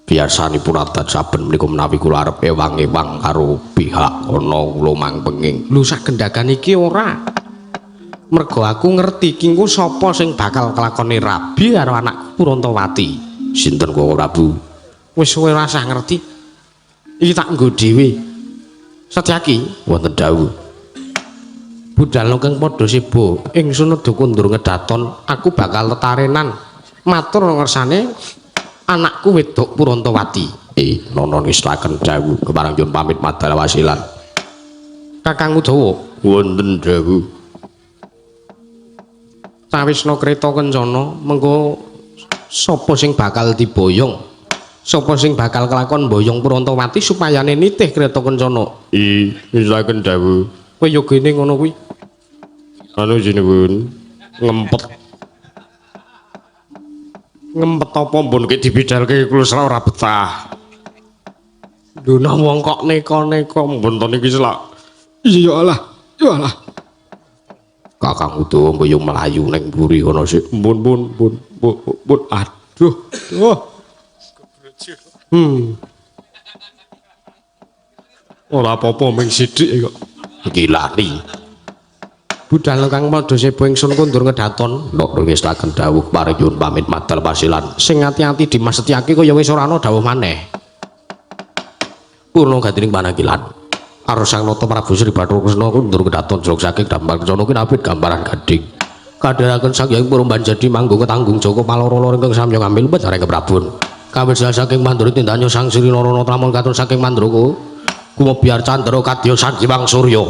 Biasanipun adat saben menika menawi kula arep ewang-ewang karo pihak ana kula mangpenging. Lho sak gendhagan iki ora. Mergo aku ngerti ki engko sapa sing bakal kelakone rabi karo anakku Purantawati. Sinten kok Prabu? Wis kowe ora usah ngerti. Iki tak nggo dhewe. Setyaki wonten dawuh. Budal kang padha seba ingsun nedha kondur ngedaton, aku bakal tetarenan matur ngersane anakku wedok Purantawati. Nono ngislaken dawuh kepareng nyuwun pamit madal wasilan. Kakang Udawa wonten dawuh. Cawisna kreta kencana mengko sapa sing bakal diboyong? Sapa sing bakal kelakon boyong Purantawati supayane nitih kreta kencana? Ngislaken dawuh. Kowe yogene ngono kuwi. Anu jenengan ngempet. Ngempet apa mbon ki dibidalke kula selak ora betah. Lho nang wong kok neka-neka mbon to niki selak. Iya ya Allah, ya Allah. Kakang Udawa mboyong mlayu ning mburi kono sik. Mbon mbon mbon mbon aduh. Duh. Ora apa-apa ming sithik kok. Iki lali. Budal kang padha seba ingsun kondur ngedaton. Ndok ngislaken dawuh paring nyuwun pamit madal pasilan. Sing ati-ati Dimas Setyaki kaya wis ora ana dawuh maneh. Purna gatining panakilan. Arsang nata Prabu Sri Bathara Kresna kondur kedaton jlok saking damar kencana kinabit gambaran gading. Kadheraken Sang Hyang Purbanjadi manggung ketanggung Joko paloro-loro ingkang samya ngambil bacareng keprabon. Kawit saking mandura tindanya Sang Sri Narana tramon katon saking mandraka kumebyar candra kadya Sang Hyang Surya.